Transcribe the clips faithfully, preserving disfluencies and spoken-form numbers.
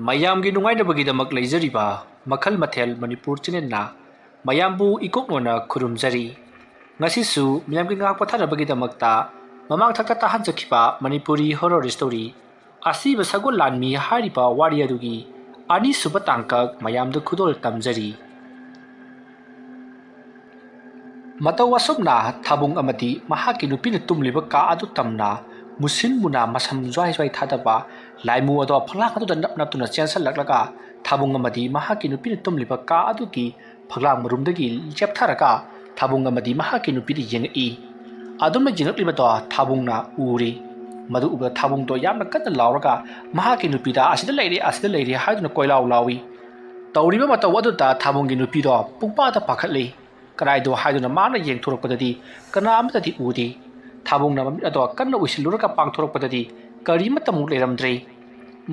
ꯃꯌꯥꯝꯒꯤ ꯅꯨꯡꯉꯥꯏꯅꯕꯒꯤꯗꯃꯛ ꯂꯩꯖꯔꯤꯕ ꯃꯈꯜ ꯃꯊꯦꯜ ꯃꯅꯤꯄꯨꯔ ꯆꯦꯅꯦꯜꯅ ꯃꯌꯥꯝꯕꯨ ꯏꯀꯣꯛꯅꯣꯅ ꯈꯨꯔꯨꯝꯖꯔꯤ꯫ ꯉꯁꯤꯁꯨ ꯃꯤꯌꯥꯝꯒꯤ ꯉꯥꯏꯍꯥꯛ ꯄꯣꯊꯥꯅꯕꯒꯤꯗꯃꯛꯇ ꯃꯃꯥꯡ ꯊꯛꯇ ꯇꯥꯍꯟꯖꯈꯤꯕ ꯃꯅꯤꯄꯨꯔꯤ ꯍꯣꯔꯔ ꯁ꯭ꯇꯣꯔꯤ ꯑꯁꯤꯕ ꯁꯒꯣꯜ ꯂꯥꯟꯃꯤ ꯍꯥꯏꯔꯤꯕ ꯋꯥꯔꯤ ꯑꯗꯨꯒꯤ ꯑꯅꯤꯁꯨꯕ ꯇꯥꯡꯀꯛ ꯃꯌꯥꯝꯗ ꯈꯨꯗꯣꯜ ꯇꯝꯖꯔꯤ꯫ ꯃꯇꯧ ꯑꯁꯨꯝꯅ ꯊꯥꯕꯨꯡ ꯑꯃꯗꯤ ꯃꯍꯥꯛꯀꯤ ꯅꯨꯄꯤꯅ ꯇꯨꯝꯂꯤꯕ ꯀꯥ ꯑꯗꯨ ꯇꯝꯅ ꯃꯨꯁꯤꯟ ꯃꯨꯅ ꯃꯁꯝ ꯖ꯭ꯋꯥꯏ ꯖ꯭ꯋꯥꯏ ꯊꯥꯗꯕ ꯂꯥꯏꯃꯨ ꯑꯗꯣ ꯐꯛꯂꯥꯡ ꯑꯗꯨꯗ ꯅꯞ ꯅꯞꯇꯨꯅ ꯆꯦꯟꯁꯤꯜꯂꯛꯂꯒ ꯊꯥꯕꯨꯡ ꯑꯃꯗꯤ ꯃꯍꯥꯛꯀꯤ ꯅꯨꯄꯤꯅ ꯇꯨꯝꯂꯤꯕ ꯀꯥ ꯑꯗꯨꯒꯤ ꯐꯛꯂꯥꯡ ꯃꯔꯨꯝꯗꯒꯤ ꯆꯦꯞꯊꯔꯒ ꯊꯥꯕꯨꯡ ꯑꯃꯗꯤ ꯃꯍꯥꯛꯀꯤ ꯅꯨꯄꯤꯗ ꯌꯦꯡꯉꯛꯏ꯫ ꯑꯗꯨꯝꯅ ꯌꯦꯡꯂꯛꯂꯤꯕꯗꯣ ꯊꯥꯕꯨꯡꯅ ꯎꯔꯤ꯫ ꯃꯗꯨ ꯎꯕꯗ ꯊꯥꯕꯨꯡꯗꯣ ꯌꯥꯝꯅ ꯀꯟꯅ ꯂꯥꯎꯔꯒ ꯃꯍꯥꯛꯀꯤ ꯅꯨꯄꯤꯗ "ꯑꯁꯤꯗ ꯂꯩꯔꯦ, ꯑꯁꯤꯗ ꯂꯩꯔꯦ" ꯍꯥꯏꯗꯨꯅ ꯀꯣꯏꯂꯥꯎ ꯂꯥꯎꯏ꯫ ꯇꯧꯔꯤꯕ ꯃꯇꯧ ꯑꯗꯨꯗ ꯊꯥꯕꯨꯡꯒꯤ ꯅꯨꯄꯤꯗꯣ ꯄꯨꯡꯄꯥꯗ ꯄꯥꯈꯠꯂꯤ꯫ ꯀꯗꯥꯏꯗꯣ ꯍꯥꯏꯗꯨꯅ ꯃꯥꯅ ꯌꯦꯡꯊꯣꯔꯛꯄꯗꯗꯤ ꯀꯅꯥ ꯑꯃꯠꯇꯗꯤ ꯎꯗꯦ꯫ ꯊꯥꯕꯨꯡꯅ ꯃꯃꯤꯠ ꯑꯗꯣ ꯀꯟꯅ ꯎꯏꯁꯤꯜꯂꯨꯔꯒ ꯄꯥꯡꯊꯣꯔꯛꯄꯗꯗꯤ ꯀꯔꯤꯃꯠꯇꯃꯨꯛ ꯂꯩꯔꯝꯗ꯭ꯔꯦ꯫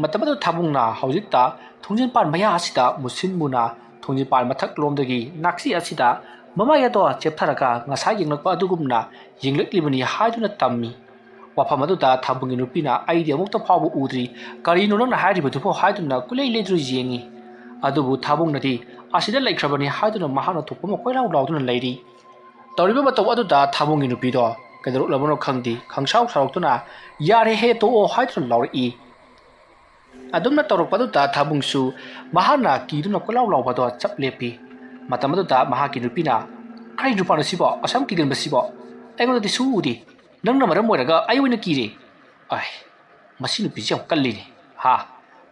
ꯃꯇꯝ ꯑꯗꯨꯗ ꯊꯥꯕꯨꯡꯅ ꯍꯧꯖꯤꯛꯇ ꯊꯣꯡꯖꯤꯟꯄꯥꯟ ꯃꯌꯥ ꯑꯁꯤꯗ ꯃꯨꯁꯤꯟ ꯃꯨꯅ ꯊꯣꯡꯖꯤꯟꯄꯥꯟ ꯃꯊꯛ ꯂꯣꯝꯗꯒꯤ ꯅꯥꯛꯁꯤ ꯑꯁꯤꯗ ꯃꯃꯥꯏ ꯑꯗꯣ ꯆꯦꯞꯊꯔꯒ ꯉꯁꯥꯏ ꯌꯦꯡꯂꯛꯄ ꯑꯗꯨꯒꯨꯝꯅ ꯌꯦꯡꯂꯛꯂꯤꯕꯅꯤ ꯍꯥꯏꯗꯨꯅ ꯇꯝꯃꯤ꯫ ꯋꯥꯐꯝ ꯑꯗꯨꯗ ꯊꯥꯕꯨꯡꯒꯤ ꯅꯨꯄꯤꯅ "ꯑꯩꯗꯤ ꯑꯃꯨꯛꯇ ꯐꯥꯎꯕ ꯎꯗ꯭ꯔꯤ, ꯀꯔꯤꯅꯣ ꯅꯪꯅ ꯍꯥꯏꯔꯤꯕꯗꯨꯕꯨ?" ꯍꯥꯏꯗꯨꯅ ꯀꯨꯂꯩ ꯂꯩꯗꯨꯅ ꯌꯦꯡꯉꯤ꯫ ꯑꯗꯨꯕꯨ ꯊꯥꯕꯨꯡꯅꯗꯤ "ꯑꯁꯤꯗ ꯂꯩꯈ꯭ꯔꯕꯅꯤ" ꯍꯥꯏꯗꯨꯅ ꯃꯍꯥꯛꯅ ꯊꯣꯛꯄ ꯑꯃ ꯀꯣꯏꯂꯥꯎ ꯂꯥꯎꯗꯨꯅ ꯂꯩꯔꯤ꯫ ꯇꯧꯔꯤꯕ ꯃꯇꯧ ꯑꯗꯨꯗ ꯊꯥꯕꯨꯡꯒꯤ ꯅꯨꯄꯤꯗꯣ ꯀꯩꯗꯧꯔꯛꯂꯕꯅꯣ ꯈꯪꯗꯦ, ꯈꯪꯁꯥꯎ ꯁꯥꯎꯔꯛꯇꯨꯅ "ꯌꯥꯔꯦꯍꯦ, ꯇꯣꯛꯑꯣ" ꯍꯥꯏꯗꯨꯅ ꯂꯥꯎꯔꯛꯏ꯫ ꯑꯗꯨꯝꯅ ꯇꯧꯔꯛꯄ ꯑꯗꯨꯗ ꯊꯥꯕꯨꯡꯁꯨ ꯃꯍꯥꯛꯅ ꯀꯤꯗꯨꯅ ꯀꯣꯏꯂꯥꯎ ꯂꯥꯎꯕꯗꯣ ꯆꯞ ꯂꯦꯞꯄꯤ꯫ ꯃꯇꯝ ꯑꯗꯨꯗ ꯃꯍꯥꯛꯀꯤ ꯅꯨꯄꯤꯅ "ꯀꯔꯤ ꯅꯨꯄꯥꯅꯣ ꯁꯤꯕꯣ? ꯑꯁꯨꯛ ꯌꯥꯝ ꯀꯤꯒꯟꯕꯁꯤꯕꯣ? ꯑꯩꯉꯣꯟꯗꯗꯤ ꯁꯨ ꯎꯗꯦ꯫ ꯅꯪꯅ ꯃꯔꯝ ꯑꯣꯏꯔꯒ ꯑꯩ ꯑꯣꯏꯅ ꯀꯤꯔꯦ꯫ ꯑꯥꯏ, ꯃꯁꯤ ꯅꯨꯄꯤꯁꯤ ꯌꯥꯝ ꯀꯜꯂꯤꯅꯦ꯫ ꯍꯥ?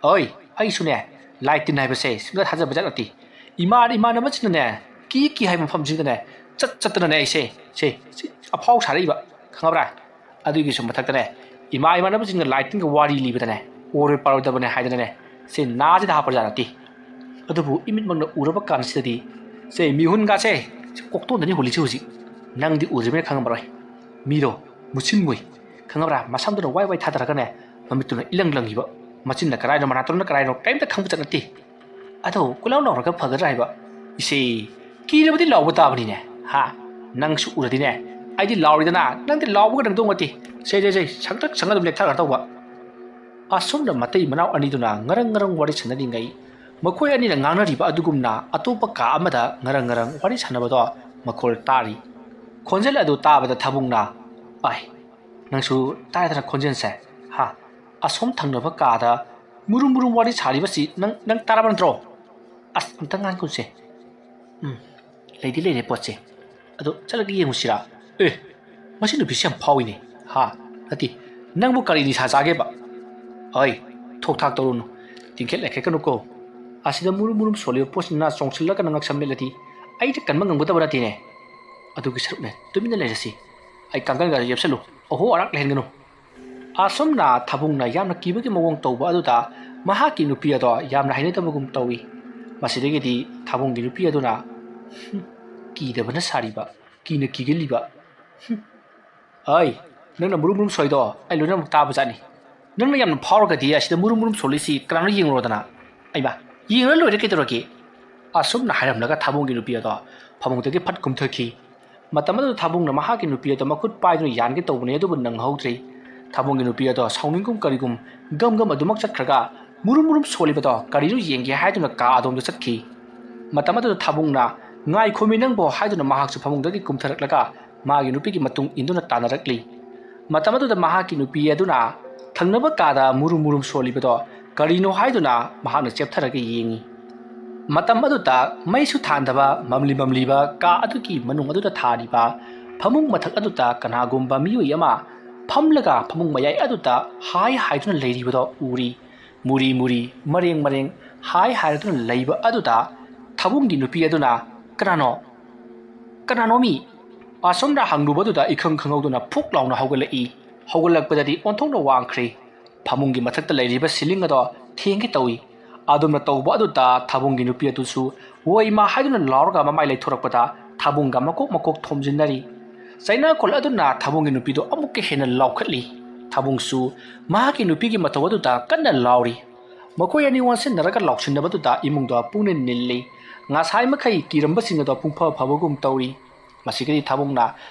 ꯑꯣꯏ, ꯑꯩꯁꯨꯅꯦ, ꯂꯥꯏ ꯇꯤꯟ ꯍꯥꯏꯕꯁꯦ ꯁꯨꯡꯊꯥ ꯊꯥꯖꯕ ꯖꯥꯠ ꯅꯠꯇꯦ꯫ ꯏꯃꯥ ꯏꯃꯥꯟꯅꯕꯁꯤꯡꯅꯅꯦ, ꯀꯤ ꯀꯤ ꯍꯥꯏꯕ ꯃꯐꯝꯁꯤꯗꯅꯦ ꯆꯠ ꯆꯠꯇꯅꯅꯦ ꯑꯩꯁꯦ ꯁꯦ, ꯁꯤ ꯑꯐꯥꯎ ꯁꯥꯔꯛꯏꯕ, ꯈꯪꯉꯕ꯭ꯔꯥ? ꯑꯗꯨꯒꯤꯁꯨ ꯃꯊꯛꯇꯅꯦ, ꯏꯃꯥ ꯏꯃꯥꯟꯅꯕꯁꯤꯡꯒ ꯂꯥꯏ ꯇꯤꯟꯒ ꯋꯥꯔꯤ ꯂꯤꯕꯗꯅꯦ, ꯑꯣꯏꯔꯣꯏ ꯄꯥꯔꯣꯏꯗꯕꯅꯦ ꯍꯥꯏꯗꯅꯅꯦ, ꯁꯦ ꯅꯥꯁꯤꯗ ꯍꯥꯞꯄ ꯖꯥꯠ ꯅꯠꯇꯦ꯫ ꯑꯗꯨꯕꯨ ꯏꯃꯤꯠꯃꯛꯅ ꯎꯔꯕ ꯀꯥꯟꯁꯤꯗꯗꯤ ꯁꯦ ꯃꯤꯍꯨꯟꯒꯥꯁꯦ ꯀꯣꯛꯇꯣꯟꯗꯅꯤ ꯍꯣꯜꯂꯤꯁꯤ ꯍꯧꯖꯤꯛ꯫ ꯅꯪꯗꯤ ꯎꯗ꯭ꯔꯤꯕꯅꯤꯅ ꯈꯪꯉꯝꯃꯔꯣꯏ꯫ ꯃꯤꯗꯣ ꯃꯨꯁꯤꯟ ꯃꯨꯏ, ꯈꯪꯉꯕ꯭ꯔꯥ? ꯃꯁꯝꯗꯨꯅ ꯋꯥꯏ ꯋꯥꯏ ꯊꯥꯗꯔꯒꯅꯦ, ꯃꯃꯤꯠꯇꯨꯅ ꯏꯂꯪ ꯂꯪꯉꯤꯕ, ꯃꯆꯤꯟꯅ ꯀꯔꯥꯏꯅꯣ, ꯃꯅꯥꯇꯣꯟꯅ ꯀꯔꯥꯏꯅꯣ ꯀꯔꯤꯝꯇ ꯈꯪꯕ ꯖꯥꯠ ꯅꯠꯇꯦ꯫ ꯑꯗꯣ ꯀꯣꯏꯂꯥꯎ ꯂꯥꯎꯔꯒ ꯐꯒꯗ꯭ꯔꯥ ꯍꯥꯏꯕ? ꯏꯆꯦ, ꯀꯤꯔꯕꯗꯤ ꯂꯥꯎꯕ ꯇꯥꯕꯅꯤꯅꯦ꯫ ꯍꯥ? ꯅꯪꯁꯨ ꯎꯔꯗꯤꯅꯦ, ꯑꯩꯗꯤ ꯂꯥꯎꯔꯤꯗꯅ, ꯅꯪꯗꯤ ꯂꯥꯎꯕꯒ ꯅꯪꯗꯧ ꯅꯠꯇꯦ꯫ ꯁꯦ, ꯁꯦ, ꯁꯦ, ꯁꯪꯇ꯭ꯔꯛ ꯁꯪꯉ ꯑꯗꯨꯝ ꯂꯦꯛꯊꯈ꯭ꯔ ꯇꯧꯕ꯫ ꯑꯁꯨꯝꯅ ꯃꯇꯩ ꯃꯅꯥꯎ ꯑꯅꯤꯗꯨꯅ ꯉꯔꯪ ꯉꯔꯪ ꯋꯥꯔꯤ ꯁꯥꯟꯅꯔꯤꯉꯩ, ꯃꯈꯣꯏ ꯑꯅꯤꯅ ꯉꯥꯡꯅꯔꯤꯕ ꯑꯗꯨꯒꯨꯝꯅ ꯑꯇꯣꯞꯄ ꯀꯥ ꯑꯃꯗ ꯉꯔꯪ ꯉꯔꯪ ꯋꯥꯔꯤ ꯁꯥꯟꯅꯕꯗꯣ ꯃꯈꯣꯜ ꯇꯥꯔꯤ꯫ ꯈꯣꯟꯖꯦꯜ ꯑꯗꯨ ꯇꯥꯕꯗ ꯊꯥꯕꯨꯡꯅ, "ꯑꯥꯏ, ꯅꯪꯁꯨ ꯇꯥꯏꯗꯅ ꯈꯣꯟꯖꯦꯜꯁꯦ, ꯍꯥ? ꯑꯁꯣꯝ ꯊꯪꯅꯕ ꯀꯥꯗ ꯃꯨꯔꯨꯝ ꯃꯨꯔꯨꯝ ꯋꯥꯔꯤ ꯁꯥꯔꯤꯕꯁꯤ ꯅꯪ, ꯅꯪ ꯇꯥꯔꯕ ꯅꯠꯇ꯭ꯔꯣ? ꯑꯁ, ꯑꯝꯇ ꯉꯥꯡꯒꯨꯝꯁꯦ꯫ ꯎꯝ, ꯂꯩꯗꯤ ꯂꯩꯔꯦ ꯄꯣꯠꯁꯦ꯫ ꯑꯗꯣ ꯆꯠꯂꯒ ꯌꯦꯡꯉꯨꯁꯤꯔꯥ? ꯑꯦ, ꯃꯁꯤ ꯅꯨꯄꯤꯁꯤ ꯌꯥꯝ ꯐꯥꯎꯏꯅꯦ꯫ ꯍꯥ? ꯅꯠꯇꯦ, ꯅꯪꯕꯨ ꯀꯔꯤ ꯅꯤꯁꯥ ꯆꯥꯒꯦꯕ? ꯑꯩ, ꯊꯣꯛ ꯊꯥꯛ ꯇꯧꯔꯨꯅꯨ꯫ ꯇꯤꯡꯈꯦꯠ ꯂꯩꯈꯠꯀꯅꯨꯀꯣ꯫ ꯑꯁꯤꯗ ꯃꯨꯔꯨꯝ ꯃꯨꯔꯨꯝ ꯁꯣꯜꯂꯤꯕ ꯄꯣꯠꯁꯤꯅ ꯆꯣꯡꯁꯤꯜꯂꯒ ꯅꯉꯛ ꯁꯝ ꯃꯦꯠꯂꯗꯤ ꯑꯩꯗꯤ ꯀꯟꯕ ꯉꯝꯒꯗꯕ ꯅꯠꯇꯦꯅꯦ꯫ ꯑꯗꯨꯒꯤ ꯁꯔꯨꯛꯅꯦ, ꯇꯨꯃꯤꯟꯅ ꯂꯩꯔꯁꯤ꯫ ꯑꯩ ꯀꯥꯡꯒꯟꯒꯗ ꯌꯦꯞꯁꯜꯂꯨ꯫ ꯑꯍꯣ ꯑꯔꯥꯛ ꯂꯩꯍꯟꯒꯅꯨ"꯫ ꯑꯁꯨꯝꯅ ꯊꯥꯕꯨꯡꯅ ꯌꯥꯝꯅ ꯀꯤꯕꯒꯤ ꯃꯑꯣꯡ ꯇꯧꯕ ꯑꯗꯨꯗ ꯃꯍꯥꯛꯀꯤ ꯅꯨꯄꯤ ꯑꯗꯣ ꯌꯥꯝꯅ ꯍꯩꯅꯗꯕꯒꯨꯝ ꯇꯧꯏ꯫ ꯃꯁꯤꯗꯒꯤꯗꯤ ꯊꯥꯕꯨꯡꯒꯤ ꯅꯨꯄꯤ ꯑꯗꯨꯅ, "ꯍꯨꯝ, ꯀꯤꯗꯕꯅ ꯁꯥꯔꯤꯕ, ꯀꯤꯅ ꯀꯤꯒꯜꯂꯤꯕ꯫ ꯍꯨꯝ꯫ ꯑꯩ, ꯅꯪꯅ ꯃꯨꯔꯨꯝ ꯃꯨꯔꯨꯝ ꯁꯣꯏꯗꯣ ꯑꯩ ꯂꯣꯏꯅꯃꯛ ꯇꯥꯕꯖꯥꯠꯅꯤ꯫ ꯅꯪꯅ ꯌꯥꯝꯅ ꯐꯥꯎꯔꯒꯗꯤ ꯑꯁꯤꯗ ꯃꯨꯔꯨꯝ ꯃꯨꯔꯨꯝ ꯁꯣꯜꯂꯤꯁꯤ ꯀꯅꯥꯅꯣ ꯌꯦꯡꯉꯨꯔꯣꯗꯅ꯫ ꯑꯩꯃ, ꯌꯦꯡꯉ ꯂꯣꯏꯔꯦ ꯀꯩꯗꯧꯔꯒꯦ?" ꯑꯁꯨꯝꯅ ꯍꯥꯏꯔꯝꯂꯒ ꯊꯥꯕꯨꯡꯒꯤ ꯅꯨꯄꯤ ꯑꯗꯣ ꯐꯃꯨꯡꯗꯒꯤ ꯐꯠ ꯀꯨꯝꯊꯈꯤ꯫ ꯃꯇꯝ ꯑꯗꯨꯗ ꯊꯥꯕꯨꯡꯅ ꯃꯍꯥꯛꯀꯤ ꯅꯨꯄꯤ ꯑꯗꯣ ꯃꯈꯨꯠ ꯄꯥꯏꯗꯨꯅ ꯌꯥꯟꯒꯦ ꯇꯧꯕꯅꯤ, ꯑꯗꯨꯕꯨ ꯅꯪꯍꯧꯗ꯭ꯔꯦ꯫ ꯊꯥꯕꯨꯡꯒꯤ ꯅꯨꯄꯤ ꯑꯗꯣ ꯁꯥꯎꯅꯤꯡꯒꯨꯝ ꯀꯔꯤꯒꯨꯝ ꯒꯝ ꯒꯝ ꯑꯗꯨꯃꯛ ꯆꯠꯈ꯭ꯔꯒ ꯃꯨꯔꯨꯝ ꯃꯨꯔꯨꯝ ꯁꯣꯜꯂꯤꯕꯗꯣ ꯀꯔꯤꯅꯣ ꯌꯦꯡꯒꯦ ꯍꯥꯏꯗꯨꯅ ꯀꯥ ꯑꯗꯣꯝꯗ ꯆꯠꯈꯤ꯫ ꯃꯇꯝ ꯑꯗꯨꯗ ꯊꯥꯕꯨꯡꯅ, "ꯉꯥꯏꯈꯣꯃꯤ ꯅꯪꯕꯣ" ꯍꯥꯏꯗꯨꯅ ꯃꯍꯥꯛꯁꯨ ꯐꯃꯨꯡꯗꯒꯤ ꯀꯨꯝꯊꯔꯛꯂꯒ ꯃꯥꯒꯤ ꯅꯨꯄꯤꯒꯤ ꯃꯇꯨꯡ ꯏꯟꯗꯨꯅ ꯇꯥꯟꯅꯔꯛꯂꯤ꯫ ꯃꯇꯝ ꯑꯗꯨꯗ ꯃꯍꯥꯛꯀꯤ ꯅꯨꯄꯤ ꯑꯗꯨꯅ ꯊꯪꯅꯕ ꯀꯥꯗ ꯃꯨꯔꯨꯝ ꯃꯨꯔꯨꯝ ꯁꯣꯜꯂꯤꯕꯗꯣ ꯀꯔꯤꯅꯣ ꯍꯥꯏꯗꯨꯅ ꯃꯍꯥꯛꯅ ꯆꯦꯞꯊꯔꯒ ꯌꯦꯡꯉꯤ꯫ ꯃꯇꯝ ꯑꯗꯨꯗ ꯃꯩꯁꯨ ꯊꯥꯟꯗꯕ ꯃꯝꯂꯤ ꯃꯝꯂꯤꯕ ꯀꯥ ꯑꯗꯨꯒꯤ ꯃꯅꯨꯡ ꯑꯗꯨꯗ ꯊꯥꯔꯤꯕ ꯐꯃꯨꯡ ꯃꯊꯛ ꯑꯗꯨꯗ ꯀꯅꯥꯒꯨꯝꯕ ꯃꯤꯑꯣꯏ ꯑꯃ ꯐꯝꯂꯒ ꯐꯃꯨꯡ ꯃꯌꯥꯏ ꯑꯗꯨꯗ ꯍꯥꯏ ꯍꯥꯏꯗꯨꯅ ꯂꯩꯔꯤꯕꯗꯣ ꯎꯔꯤ꯫ ꯃꯨꯔꯤ ꯃꯨꯔꯤ, ꯃꯔꯦꯡ ꯃꯔꯦꯡ, ꯍꯥꯏ ꯍꯥꯏꯔꯗꯨꯅ ꯂꯩꯕ ꯑꯗꯨꯗ ꯊꯥꯕꯨꯡꯒꯤ ꯅꯨꯄꯤ ꯑꯗꯨꯅ, "ꯀꯅꯥꯅꯣ? ꯀꯅꯥꯅꯣ ꯃꯤ?" ꯑꯁꯨꯝꯅ ꯍꯪꯂꯨꯕꯗꯨꯗ ꯏꯈꯪ ꯈꯪꯍꯧꯗꯅ ꯐꯨꯛ ꯂꯥꯎꯅ ꯍꯧꯒꯠꯂꯛꯏ꯫ ꯍꯧꯒꯠꯂꯛꯄꯗꯗꯤ ꯑꯣꯟꯊꯣꯛꯅ ꯋꯥꯡꯈ꯭ꯔꯦ꯫ ꯐꯃꯨꯡꯒꯤ ꯃꯊꯛꯇ ꯂꯩꯔꯤꯕ ꯁꯤꯂꯤꯡ ꯑꯗꯣ ꯊꯦꯡꯒꯦ ꯇꯧꯏ꯫ ꯑꯗꯨꯝꯅ ꯇꯧꯕ ꯑꯗꯨꯗ ꯊꯥꯕꯨꯡꯒꯤ ꯅꯨꯄꯤ ꯑꯗꯨꯁꯨ "ꯋꯣꯏ ꯏꯃꯥ" ꯍꯥꯏꯗꯨꯅ ꯂꯥꯎꯔꯒ ꯃꯃꯥꯏ ꯂꯩꯊꯣꯔꯛꯄꯗ ꯊꯥꯕꯨꯡꯒ ꯃꯀꯣꯛ ꯃꯀꯣꯛ ꯊꯣꯝꯖꯤꯟꯅꯔꯤ꯫ ꯆꯩꯅꯥꯀꯣꯜ ꯑꯗꯨꯅ ꯊꯥꯕꯨꯡꯒꯤ ꯅꯨꯄꯤꯗꯨ ꯑꯃꯨꯛꯀ ꯍꯦꯟꯅ ꯂꯥꯎꯈꯠꯂꯤ꯫ ꯊꯥꯕꯨꯡꯁꯨ ꯃꯍꯥꯛꯀꯤ ꯅꯨꯄꯤꯒꯤ ꯃꯇꯧ ꯑꯗꯨꯗ ꯀꯟꯅ ꯂꯥꯎꯔꯤ꯫ ꯃꯈꯣꯏ ꯑꯅꯤ ꯑꯣꯟꯁꯤꯟꯅꯔꯒ ꯂꯥꯎꯁꯤꯟꯅꯕꯗꯨꯗ ꯏꯃꯨꯡꯗꯣ ꯄꯨꯡꯅꯤꯜ ꯅꯤꯜꯂꯤ꯫ ꯉꯁꯥꯏ ꯃꯈꯩ ꯀꯤꯔꯝꯕꯁꯤꯡ ꯑꯗꯣ ꯄꯨꯡꯐ ꯐꯕꯒꯨꯝ ꯇꯧꯔꯤ꯫ ꯃꯁꯤꯒꯗꯤ ꯊꯥꯕꯨꯡꯅ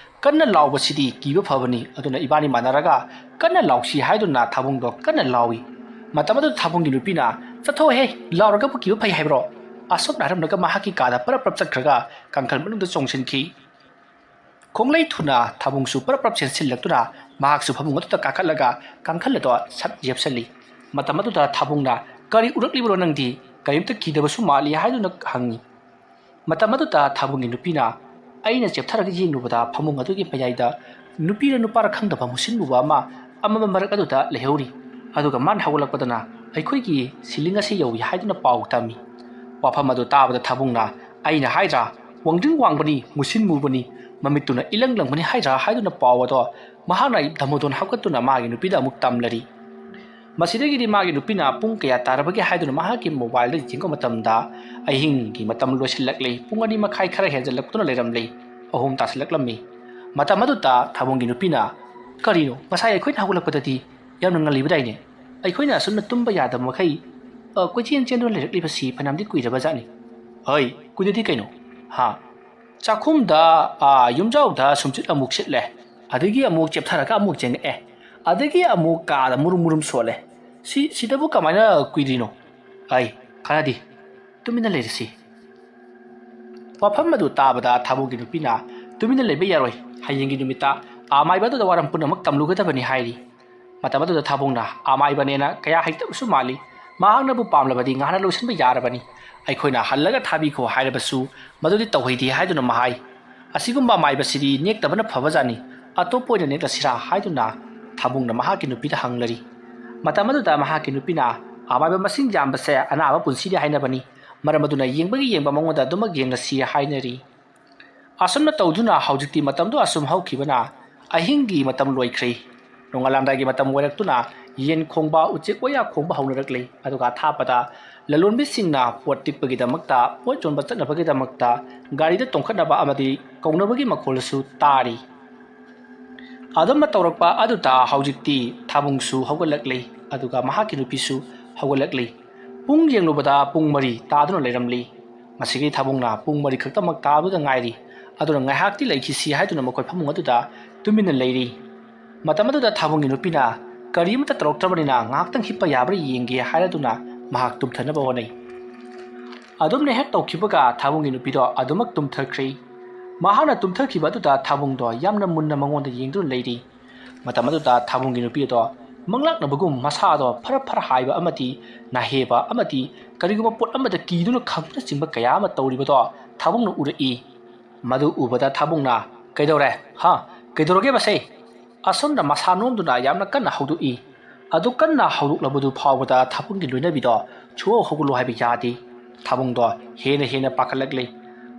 ꯀꯟꯅ ꯂꯥꯎꯕꯁꯤꯗꯤ ꯀꯤꯕ ꯐꯕꯅꯤ, ꯑꯗꯨꯅ ꯏꯕꯥꯅꯤ ꯃꯥꯟꯅꯔꯒ ꯀꯟꯅ ꯂꯥꯎꯁꯤ ꯍꯥꯏꯗꯨꯅ ꯊꯥꯕꯨꯡꯗꯣ ꯀꯟꯅ ꯂꯥꯎꯏ꯫ ꯃꯇꯝ ꯑꯗꯨꯗ ꯊꯥꯕꯨꯡꯒꯤ ꯅꯨꯄꯤꯅ, "ꯆꯠꯊꯣꯛꯍꯦ, ꯂꯥꯎꯔꯒꯕꯨ ꯀꯤꯕ ꯐꯩ ꯍꯥꯏꯕ꯭ꯔꯣ?" ꯑꯁꯨꯝꯅ ꯍꯥꯏꯔꯝꯂꯒ ꯃꯍꯥꯛꯀꯤ ꯀꯥꯗ ꯄꯔꯞ ꯄꯔꯞ ꯆꯠꯈ꯭ꯔꯒ ꯀꯥꯡꯈꯜ ꯃꯅꯨꯡꯗ ꯆꯣꯡꯁꯤꯟꯈꯤ꯫ ꯈꯣꯡꯂꯩ ꯊꯨꯅ ꯊꯥꯕꯨꯡꯁꯨ ꯄꯔꯞ ꯄꯔꯞ ꯆꯦꯟꯁꯤꯜꯂꯛꯇꯨꯅ ꯃꯍꯥꯛꯁꯨ ꯐꯃꯨꯡ ꯑꯗꯨꯗ ꯀꯥꯈꯠꯂꯒ ꯀꯥꯡꯈꯜ ꯑꯗꯣ ꯁꯠ ꯌꯦꯞꯁꯜꯂꯤ꯫ ꯃꯇꯝ ꯑꯗꯨꯗ ꯊꯥꯕꯨꯡꯅ, "ꯀꯔꯤ ꯎꯔꯛꯂꯤꯕꯅꯣ ꯅꯪꯗꯤ? ꯀꯔꯤꯝꯇ ꯀꯤꯗꯕꯁꯨ ꯃꯥꯜꯂꯤ" ꯍꯥꯏꯗꯨꯅ ꯍꯪꯉꯤ꯫ ꯃꯇꯝ ꯑꯗꯨꯗ ꯊꯥꯕꯨꯡꯒꯤ ꯅꯨꯄꯤꯅ, ꯑꯩꯅ ꯆꯦꯞꯊꯔꯒ ꯌꯦꯡꯂꯨꯕꯗ ꯐꯃꯨꯡ ꯑꯗꯨꯒꯤ ꯃꯌꯥꯏꯗ ꯅꯨꯄꯤꯔ ꯅꯨꯄꯥꯔ ꯈꯪꯗꯕ ꯃꯨꯁꯤꯟ ꯃꯨꯕ ꯑꯃ ꯑꯃꯝꯕ ꯃꯔꯛ ꯑꯗꯨꯗ ꯂꯩꯍꯧꯔꯤ꯫ ꯑꯗꯨꯒ ꯃꯥꯅ ꯍꯧꯒꯠꯂꯛꯄꯗꯅ ꯑꯩꯈꯣꯏꯒꯤ ceiling ꯑꯁꯤ ꯌꯧꯏ ꯍꯥꯏꯗꯨꯅ ꯄꯥꯎ ꯇꯝꯃꯤ꯫ ꯋꯥꯐꯝ ꯑꯗꯨ ꯇꯥꯕꯗ ꯊꯥꯕꯨꯡꯅ, "ꯑꯩꯅ ꯍꯥꯏꯗ꯭ꯔꯥ, ꯋꯥꯡꯗ꯭ꯔꯤꯡ ꯋꯥꯡꯕꯅꯤ, ꯃꯨꯁꯤꯟ ꯃꯨꯕꯅꯤ, ꯃꯃꯤꯠꯇꯨꯅ ꯏꯂꯪ ꯂꯪꯕꯅꯤ ꯍꯥꯏꯗ꯭ꯔꯥ" ꯍꯥꯏꯗꯨꯅ ꯄꯥꯎ ꯑꯗꯣ ꯃꯍꯥꯛꯅ ꯗꯃꯣꯗꯣꯟ ꯍꯥꯞꯀꯠꯇꯨꯅ ꯃꯥꯒꯤ ꯅꯨꯄꯤꯗ ꯑꯃꯨꯛ ꯇꯝꯂꯔꯤ꯫ ꯃꯁꯤꯗꯒꯤꯗꯤ ꯃꯥꯒꯤ ꯅꯨꯄꯤꯅ ꯄꯨꯡ ꯀꯌꯥ ꯇꯥꯔꯕꯒꯦ ꯍꯥꯏꯗꯨꯅ ꯃꯍꯥꯛꯀꯤ mobileꯗ ꯌꯦꯡꯕ ꯃꯇꯝꯗ ꯑꯍꯤꯡꯒꯤ ꯃꯇꯝ ꯂꯣꯏꯁꯤꯜꯂꯛꯂꯤ꯫ ꯄꯨꯡ ꯑꯅꯤ ꯃꯈꯥꯏ ꯈꯔ ꯍꯦꯟꯖꯜꯂꯛꯇꯨꯅ ꯂꯩꯔꯝꯂꯤ꯫ ꯑꯍꯨꯝ ꯇꯥꯁꯤꯜꯂꯛꯂꯝꯃꯤ꯫ ꯃꯇꯝ ꯑꯗꯨꯗ ꯊꯥꯕꯨꯡꯒꯤ ꯅꯨꯄꯤꯅ, "ꯀꯔꯤꯅꯣ, ꯉꯁꯥꯏ ꯑꯩꯈꯣꯏꯅ ꯍꯧꯒꯠꯂꯛꯄꯗꯗꯤ ꯌꯥꯝꯅ ꯉꯜꯂꯤꯕꯗꯥꯏꯅꯦ? ꯑꯩꯈꯣꯏꯅ ꯑꯁꯨꯝꯅ ꯇꯨꯝꯕ ꯌꯥꯗꯕ ꯃꯈꯩ, ꯑ, ꯀꯣꯏꯆꯦꯟ ꯆꯦꯟꯗꯨꯅ ꯂꯩꯔꯛꯂꯤꯕꯁꯤ ꯐꯅꯌꯥꯝꯗꯤ ꯀꯨꯏꯔꯕꯖꯥꯠꯅꯤ꯫" "ꯍꯣꯏ, ꯀꯨꯏꯗꯗꯤ ꯀꯩꯅꯣ꯫ ꯍꯥ, ꯆꯥꯛꯈꯨꯝꯗ, ꯑ, ꯌꯨꯝꯖꯥꯎꯗ ꯁꯨꯝꯆꯤꯠ ꯑꯃꯨꯛ ꯁꯤꯠꯂꯦ, ꯑꯗꯒꯤ ꯑꯃꯨꯛ ꯆꯦꯞꯊꯔꯒ ꯑꯃꯨꯛ ꯆꯪꯉꯛꯑꯦ, ꯑꯗꯒꯤ ꯑꯃꯨꯛ ꯀꯥꯗ ꯃꯨꯔꯨꯝ ꯃꯨꯔꯨꯝ ꯁꯣꯜꯂꯦ꯫ ꯁꯤ, ꯁꯤꯗꯕꯨ ꯀꯃꯥꯏꯅ ꯀꯨꯏꯗ꯭ꯔꯤꯅꯣ? ꯑꯩ, ꯀꯥꯟꯅꯗꯦ, ꯇꯨꯃꯤꯟꯅ ꯂꯩꯔꯁꯤ꯫" ꯋꯥꯐꯝ ꯑꯗꯨ ꯇꯥꯕꯗ ꯊꯥꯕꯨꯡꯒꯤ ꯅꯨꯄꯤꯅ, "ꯇꯨꯃꯤꯟꯅ ꯂꯩꯕ ꯌꯥꯔꯣꯏ, ꯍꯌꯦꯡꯒꯤ ꯅꯨꯃꯤꯠꯇ ꯑꯃꯥꯏꯕ ꯑꯗꯨꯗ ꯋꯥꯔꯝ ꯄꯨꯝꯅꯃꯛ ꯇꯝꯂꯨꯒꯗꯕꯅꯤ" ꯍꯥꯏꯔꯤ꯫ ꯃꯇꯝ ꯑꯗꯨꯗ ꯊꯥꯕꯨꯡꯅ, "ꯑꯃꯥꯏꯕꯅꯦꯅ ꯀꯌꯥ ꯍꯩꯇꯕꯁꯨ ꯃꯥꯜꯂꯤ, ꯃꯍꯥꯛꯅꯕꯨ ꯄꯥꯝꯂꯕꯗꯤ ꯉꯍꯥꯟꯅ ꯂꯣꯏꯁꯤꯟꯕ ꯌꯥꯔꯕꯅꯤ꯫ ꯑꯩꯈꯣꯏꯅ ꯍꯜꯂꯒ ꯊꯥꯕꯤꯈꯣ ꯍꯥꯏꯔꯕꯁꯨ ꯃꯗꯨꯗꯤ ꯇꯧꯍꯩꯗꯦ" ꯍꯥꯏꯗꯨꯅ ꯃꯍꯥꯏ꯫ "ꯑꯁꯤꯒꯨꯝꯕ ꯑꯃꯥꯏꯕꯁꯤꯗꯤ ꯅꯦꯛꯇꯕꯅ ꯐꯕꯖꯥꯠꯅꯤ, ꯑꯇꯣꯞꯄ ꯑꯣꯏꯅ ꯅꯦꯛꯂꯁꯤꯔꯥ?" ꯍꯥꯏꯗꯨꯅ ꯊꯥꯕꯨꯡꯅ ꯃꯍꯥꯛꯀꯤ ꯅꯨꯄꯤꯗ ꯍꯪꯂꯔꯤ꯫ ꯃꯇꯝ ꯑꯗꯨꯗ ꯃꯍꯥꯛꯀꯤ ꯅꯨꯄꯤꯅ, "ꯑꯃꯥꯏꯕ ꯃꯁꯤꯡ ꯌꯥꯝꯕꯁꯦ ꯑꯅꯥꯕ ꯄꯨꯟꯁꯤꯅꯤ ꯍꯥꯏꯅꯕꯅꯤ, ꯃꯔꯝ ꯑꯗꯨꯅ ꯌꯦꯡꯕꯒꯤ ꯌꯦꯡꯕ ꯃꯉꯣꯟꯗ ꯑꯗꯨꯃꯛ ꯌꯦꯡꯂꯁꯤ" ꯍꯥꯏꯅꯔꯤ꯫ ꯑꯁꯨꯝꯅ ꯇꯧꯗꯨꯅ ꯍꯧꯖꯤꯛꯇꯤ ꯃꯇꯝꯗꯨ ꯑꯁꯨꯝ ꯍꯧꯈꯤꯕꯅ ꯑꯍꯤꯡꯒꯤ ꯃꯇꯝ ꯂꯣꯏꯈ꯭ꯔꯦ꯫ ꯅꯣꯡꯉꯥꯜꯂꯝꯗꯥꯏꯒꯤ ꯃꯇꯝ ꯑꯣꯏꯔꯛꯇꯨꯅ ꯌꯦꯟ ꯈꯣꯡꯕ, ꯎꯆꯦꯛ ꯋꯥꯌꯥ ꯈꯣꯡꯕ ꯍꯧꯅꯔꯛꯂꯦ꯫ ꯑꯗꯨꯒ ꯑꯊꯥꯞꯄꯗ ꯂꯂꯣꯟꯕꯤꯁꯤꯡꯅ ꯄꯣꯠ ꯇꯤꯛꯄꯒꯤꯗꯃꯛꯇ, ꯄꯣꯠ ꯌꯣꯟꯕ ꯆꯠꯅꯕꯒꯤꯗꯃꯛꯇ ꯒꯥꯔꯤꯗ ꯇꯣꯡꯈꯠꯅꯕ ꯑꯃꯗꯤ ꯀꯧꯅꯕꯒꯤ ꯃꯈꯣꯜꯁꯨ ꯇꯥꯔꯤ꯫ ꯑꯗꯨꯝꯅ ꯇꯧꯔꯛꯄ ꯑꯗꯨꯗ ꯍꯧꯖꯤꯛꯇꯤ ꯊꯥꯕꯨꯡꯁꯨ ꯍꯧꯒꯠꯂꯛꯂꯦ, ꯑꯗꯨꯒ ꯃꯍꯥꯛꯀꯤ ꯅꯨꯄꯤꯁꯨ ꯍꯧꯒꯠꯂꯛꯂꯦ꯫ ꯄꯨꯡ ꯌꯦꯡꯂꯨꯕꯗ ꯄꯨꯡ ꯃꯔꯤ ꯇꯥꯗꯨꯅ ꯂꯩꯔꯝꯂꯤ꯫ ꯃꯁꯤꯒꯤ ꯊꯥꯕꯨꯡꯅ ꯄꯨꯡ ꯃꯔꯤ ꯈꯛꯇꯃꯛ ꯇꯥꯕꯗ ꯉꯥꯏꯔꯤ꯫ ꯑꯗꯨꯅ ꯉꯥꯏꯍꯥꯛꯇꯤ ꯂꯩꯈꯤꯁꯤ ꯍꯥꯏꯗꯨꯅ ꯃꯈꯣꯏ ꯐꯃꯨꯡ ꯑꯗꯨꯗ ꯇꯨꯃꯤꯟꯅ ꯂꯩꯔꯤ꯫ ꯃꯇꯝ ꯑꯗꯨꯗ ꯊꯥꯕꯨꯡꯒꯤ ꯅꯨꯄꯤꯅ ꯀꯔꯤ ꯑꯃꯠꯇ ꯇꯧꯔꯛꯇ꯭ꯔꯕꯅꯤꯅ ꯉꯥꯏꯍꯥꯛꯇꯪ ꯍꯤꯞꯄ ꯌꯥꯕ꯭ꯔꯥ ꯌꯦꯡꯒꯦ ꯍꯥꯏꯔꯗꯨꯅ ꯃꯍꯥꯛ ꯇꯨꯝꯊꯅꯕ ꯍꯣꯠꯅꯩ꯫ ꯑꯗꯨꯝꯅ ꯍꯦꯛ ꯇꯧꯈꯤꯕꯒ ꯊꯥꯕꯨꯡꯒꯤ ꯅꯨꯄꯤꯗꯣ ꯑꯗꯨꯃꯛ ꯇꯨꯝꯊꯈ꯭ꯔꯤ꯫ ꯃꯍꯥꯛꯅ ꯇꯨꯝꯊꯈꯤꯕ ꯑꯗꯨꯗ ꯊꯥꯕꯨꯡꯗꯣ ꯌꯥꯝꯅ ꯃꯨꯟꯅ ꯃꯉꯣꯟꯗ ꯌꯦꯡꯗꯨꯅ ꯂꯩꯔꯤ꯫ ꯃꯇꯝ ꯑꯗꯨꯗ ꯊꯥꯕꯨꯡꯒꯤ ꯅꯨꯄꯤ ꯑꯗꯣ ꯃꯪꯂꯥꯛꯅꯕꯒꯨꯝ ꯃꯁꯥꯗꯣ ꯐꯔ ꯐꯔ ꯍꯥꯏꯕ ꯑꯃꯗꯤ ꯅꯥꯍꯦꯕ ꯑꯃꯗꯤ ꯀꯔꯤꯒꯨꯝꯕ ꯄꯣꯠ ꯑꯃꯗ ꯀꯤꯗꯨꯅ ꯈꯪꯕꯅꯆꯤꯡꯕ ꯀꯌꯥ ꯑꯃ ꯇꯧꯔꯤꯕꯗꯣ ꯊꯥꯕꯨꯡꯅ ꯎꯔꯛꯏ꯫ ꯃꯗꯨ ꯎꯕꯗ ꯊꯥꯕꯨꯡꯅ, "ꯀꯩꯗꯧꯔꯦ? ꯍꯥ? ꯀꯩꯗꯧꯔꯒꯦ ꯃꯁꯦ?" ꯑꯁꯣꯝꯗ ꯃꯁꯥ ꯅꯣꯝꯗꯨꯅ ꯌꯥꯝꯅ ꯀꯟꯅ ꯍꯧꯗꯣꯛꯏ꯫ ꯑꯗꯨ ꯀꯟꯅ ꯍꯧꯗꯣꯛꯂꯕꯗꯨ ꯐꯥꯎꯕꯗ ꯊꯥꯕꯨꯡꯒꯤ ꯂꯣꯏꯅꯕꯤꯗꯣ ꯁꯨꯍꯧ ꯍꯧꯒꯠꯂꯨ ꯍꯥꯏꯕ ꯌꯥꯗꯦ꯫ ꯊꯥꯕꯨꯡꯗꯣ ꯍꯦꯟꯅ ꯍꯦꯟꯅ ꯄꯥꯈꯠꯂꯛꯂꯤ꯫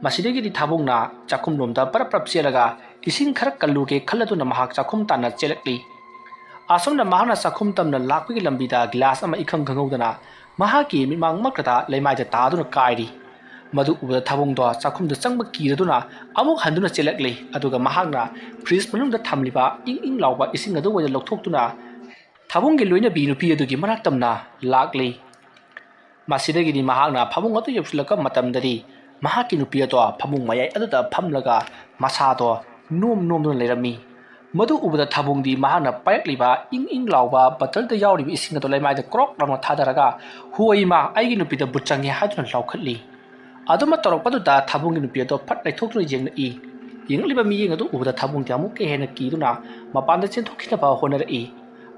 ꯃꯁꯤꯗꯒꯤꯗꯤ ꯊꯥꯕꯨꯡꯅ ꯆꯥꯛꯈꯨꯝꯂꯣꯝꯗ ꯄꯔꯞ ꯄꯔꯞ ꯆꯦꯜꯂꯒ ꯏꯁꯤꯡ ꯈꯔ ꯀꯜꯂꯨꯒꯦ ꯈꯜꯂꯗꯨꯅ ꯃꯍꯥꯛ ꯆꯥꯛꯈꯨꯝ ꯇꯥꯟꯅ ꯆꯦꯜꯂꯛꯂꯤ꯫ ꯑꯁꯣꯝꯗ ꯃꯍꯥꯛꯅ ꯆꯥꯛꯈꯨꯝ ꯇꯝꯅ ꯂꯥꯛꯄꯒꯤ ꯂꯝꯕꯤꯗ ꯒꯤꯂꯥꯁ ꯑꯃ ꯏꯈꯪ ꯈꯪꯍꯧꯗꯅ ꯃꯍꯥꯛꯀꯤ ꯃꯤꯠꯃꯥꯡꯃꯛꯇꯗ ꯂꯩꯃꯥꯏꯗ ꯇꯥꯗꯨꯅ ꯀꯥꯏꯔꯤ꯫ ꯃꯗꯨ ꯎꯕꯗ ꯊꯥꯕꯨꯡꯗꯣ ꯆꯥꯛꯈꯨꯝꯗ ꯆꯪꯕ ꯀꯤꯔꯗꯨꯅ ꯑꯃꯨꯛ ꯍꯟꯗꯨꯅ ꯆꯦꯜꯂꯛꯂꯤ꯫ ꯑꯗꯨꯒ ꯃꯍꯥꯛꯅ ꯐ꯭ꯔꯤꯖ ꯃꯅꯨꯡꯗ ꯊꯝꯂꯤꯕ ꯏꯪ ꯏꯪ ꯂꯥꯎꯕ ꯏꯁꯤꯡ ꯑꯗꯨ ꯑꯣꯏꯅ ꯂꯧꯊꯣꯛꯇꯨꯅ ꯊꯥꯕꯨꯡꯒꯤ ꯂꯣꯏꯅꯕꯤ ꯅꯨꯄꯤ ꯑꯗꯨꯒꯤ ꯃꯅꯥꯛ ꯇꯝꯅ ꯂꯥꯛꯂꯤ꯫ ꯃꯁꯤꯗꯒꯤꯗꯤ ꯃꯍꯥꯛꯅ ꯐꯃꯨꯡ ꯑꯗꯨ ꯌꯧꯁꯤꯜꯂꯛꯄ ꯃꯇꯝꯗꯗꯤ ꯃꯍꯥꯛꯀꯤ ꯅꯨꯄꯤ ꯑꯗꯣ ꯐꯃꯨꯡ ꯃꯌꯥꯏ ꯑꯗꯨꯗ ꯐꯝꯂꯒ ꯃꯁꯥꯗꯣ ꯅꯣꯝ ꯅꯣꯝꯗꯨꯅ ꯂꯩꯔꯝꯃꯤ꯫ ꯃꯗꯨ ꯎꯕꯗ ꯊꯥꯕꯨꯡꯗꯤ ꯃꯍꯥꯛꯅ ꯄꯥꯏꯔꯛꯂꯤꯕ ꯏꯪ ꯏꯪ ꯂꯥꯎꯕ ꯕꯇꯜꯗ ꯌꯥꯎꯔꯤꯕ ꯏꯁꯤꯡ ꯑꯗꯨ ꯂꯩꯃꯥꯏꯗ ꯀ꯭ꯔꯣꯛ ꯂꯥꯎꯅ ꯊꯥꯗꯔꯒ, "ꯍꯣꯏ ꯏꯃꯥ, ꯑꯩꯒꯤ ꯅꯨꯄꯤꯗ ꯕꯨꯠ ꯆꯪꯉꯦ" ꯍꯥꯏꯗꯨꯅ ꯂꯥꯎꯈꯠꯂꯤ꯫ ꯑꯗꯨꯃ ꯇꯧꯔꯛꯄꯗꯨꯗ ꯊꯥꯕꯨꯡꯒꯤ ꯅꯨꯄꯤ ꯑꯗꯣ ꯐꯠ ꯂꯩꯊꯣꯛꯇꯨꯅ ꯌꯦꯡꯂꯛꯏ꯫ ꯌꯦꯡꯂꯛꯂꯤꯕ ꯃꯤꯠꯌꯦꯡ ꯑꯗꯨ ꯎꯕꯗ ꯊꯥꯕꯨꯡꯗꯤ ꯑꯃꯨꯛꯀ ꯍꯦꯟꯅ ꯀꯤꯗꯨꯅ ꯃꯄꯥꯟꯗ ꯆꯦꯟꯊꯣꯛꯈꯤꯅꯕ ꯍꯣꯠꯅꯔꯛꯏ꯫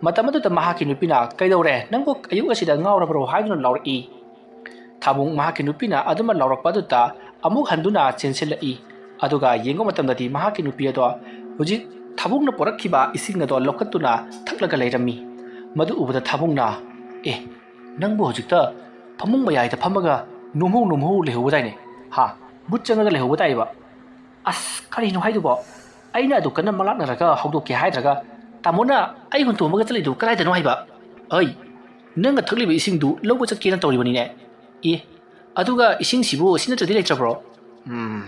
ꯃꯇꯝ ꯑꯗꯨꯗ ꯃꯍꯥꯛꯀꯤ ꯅꯨꯄꯤꯅ, "ꯀꯩꯗꯧꯔꯦ? ꯅꯪꯕꯨ ꯑꯌꯨꯛ ꯑꯁꯤꯗ ꯉꯥꯎꯔꯕ꯭ꯔꯣ?" ꯍꯥꯏꯗꯨꯅ ꯂꯥꯎꯔꯛꯏ꯫ ꯊꯥꯕꯨꯡ ꯃꯍꯥꯛꯀꯤ ꯅꯨꯄꯤꯅ ꯑꯗꯨꯃ ꯂꯥꯎꯔꯛꯄ ꯑꯗꯨꯗ ꯑꯃꯨꯛ ꯍꯟꯗꯨꯅ ꯆꯦꯟꯁꯤꯜꯂꯛꯏ꯫ ꯑꯗꯨꯒ ꯌꯦꯡꯕ ꯃꯇꯝꯗꯗꯤ ꯃꯍꯥꯛꯀꯤ ꯅꯨꯄꯤ ꯑꯗꯣ ꯍꯧꯖꯤꯛ ꯊꯥꯕꯨꯡꯅ ꯄꯨꯔꯛꯈꯤꯕ ꯏꯁꯤꯡ ꯑꯗꯣ ꯂꯧꯈꯠꯇꯨꯅ ꯊꯛꯂꯒ ꯂꯩꯔꯝꯃꯤ꯫ ꯃꯗꯨ ꯎꯕꯗ ꯊꯥꯕꯨꯡꯅ, "ꯑꯦ, ꯅꯪꯕꯨ ꯍꯧꯖꯤꯛꯇ ꯐꯃꯨꯡ ꯃꯌꯥꯏꯗ ꯐꯝꯃꯒ ꯅꯣꯝꯍꯧ ꯅꯣꯝꯍꯧ ꯂꯩꯍꯧꯕꯗꯥꯏꯅꯦ? ꯍꯥ? ꯕꯨꯠ ꯆꯪꯉꯒ ꯂꯩꯍꯧꯕꯗꯥꯏꯕ?" "ꯑꯁ, ꯀꯔꯤꯅꯣ ꯍꯥꯏꯗꯨꯕꯣ? ꯑꯩꯅ ꯑꯗꯨ ꯀꯟꯅ ꯃꯂꯥꯛꯅꯔꯒ ꯍꯧꯗꯣꯛꯀꯦ ꯍꯥꯏꯗ꯭ꯔꯒ ꯇꯥꯃꯣꯅ ꯑꯩ ꯍꯨꯟꯇꯣꯛꯑꯝꯃꯒ ꯆꯠꯂꯤꯗꯨ ꯀꯗꯥꯏꯗꯅꯣ ꯍꯥꯏꯕ? ꯑꯩ ꯅꯪꯒ ꯊꯛꯂꯤꯕ ꯏꯁꯤꯡꯗꯨ ꯂꯧꯕ ꯆꯠꯀꯦꯅ ꯇꯧꯔꯤꯕꯅꯤꯅꯦ꯫ ꯑꯦ, ꯑꯗꯨꯒ ꯏꯁꯤꯡꯁꯤꯕꯨ ꯁꯤ ꯅꯠꯇ꯭ꯔꯗꯤ ꯂꯩꯇ꯭ꯔꯕ꯭ꯔꯣ?" ꯎꯝ,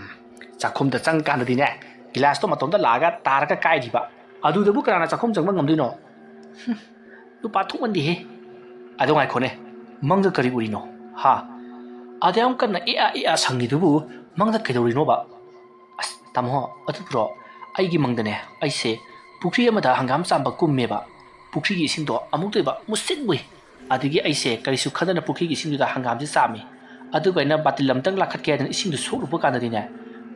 ꯆꯥꯛꯈꯨꯝꯗ ꯆꯪꯀꯥꯟꯗꯗꯤꯅꯦ, ꯒꯤꯂꯥꯁꯇꯣ ꯃꯇꯣꯝꯇ ꯂꯥꯛꯑꯒ ꯇꯥꯔꯒ ꯀꯥꯏꯈꯤꯕ꯫ ꯑꯗꯨꯗꯕꯨ ꯀꯅꯥꯅ ꯆꯥꯛꯈꯨꯝ ꯆꯪꯕ ꯉꯝꯗꯣꯏꯅꯣ? ꯍꯨꯝ, ꯅꯨꯄꯥ ꯊꯣꯛꯃꯟꯗꯦꯍꯦ꯫ ꯑꯗꯣ ꯉꯥꯏꯈꯣꯅꯦ, ꯃꯪꯗ ꯀꯔꯤ ꯎꯔꯤꯅꯣ? ꯍꯥ? ꯑꯗ ꯌꯥꯝ ꯀꯟꯅ ꯑꯦ ꯑꯥ ꯑꯦ ꯑꯥ ꯁꯪꯉꯤꯗꯨꯕꯨ ꯃꯪꯗ ꯀꯩꯗꯧꯔꯤꯅꯣꯕ? ꯑꯁ, "ꯇꯥꯃꯣ, ꯑꯗꯨꯕꯨꯔꯣ, ꯑꯩꯒꯤ ꯃꯪꯗꯅꯦ, ꯑꯩꯁꯦ ꯄꯨꯈ꯭ꯔꯤ ꯑꯃꯗ ꯍꯪꯒꯥꯝ ꯆꯥꯝꯕ ꯀꯨꯝꯃꯦꯕ꯫ ꯄꯨꯈ꯭ꯔꯤꯒꯤ ꯏꯁꯤꯡꯗꯣ ꯑꯃꯨꯛꯇ ꯑꯣꯏꯕ ꯃꯨꯁꯤꯠ ꯃꯨꯏ꯫ ꯑꯗꯒꯤ ꯑꯩꯁꯦ ꯀꯔꯤꯁꯨ ꯈꯟꯗꯅ ꯄꯨꯈ꯭ꯔꯤꯒꯤ ꯏꯁꯤꯡꯗꯨꯗ ꯍꯪꯒꯥꯝꯁꯦ ꯆꯥꯝꯃꯤ꯫ ꯑꯗꯨꯒ ꯑꯩꯅ ꯕꯥꯇꯤꯜ ꯑꯃꯇꯪ ꯂꯥꯈꯠꯀꯦ ꯍꯥꯏꯗꯅ ꯏꯁꯤꯡꯗꯨ ꯁꯣꯛꯂꯨꯕ ꯀꯥꯟꯗꯗꯤꯅꯦ,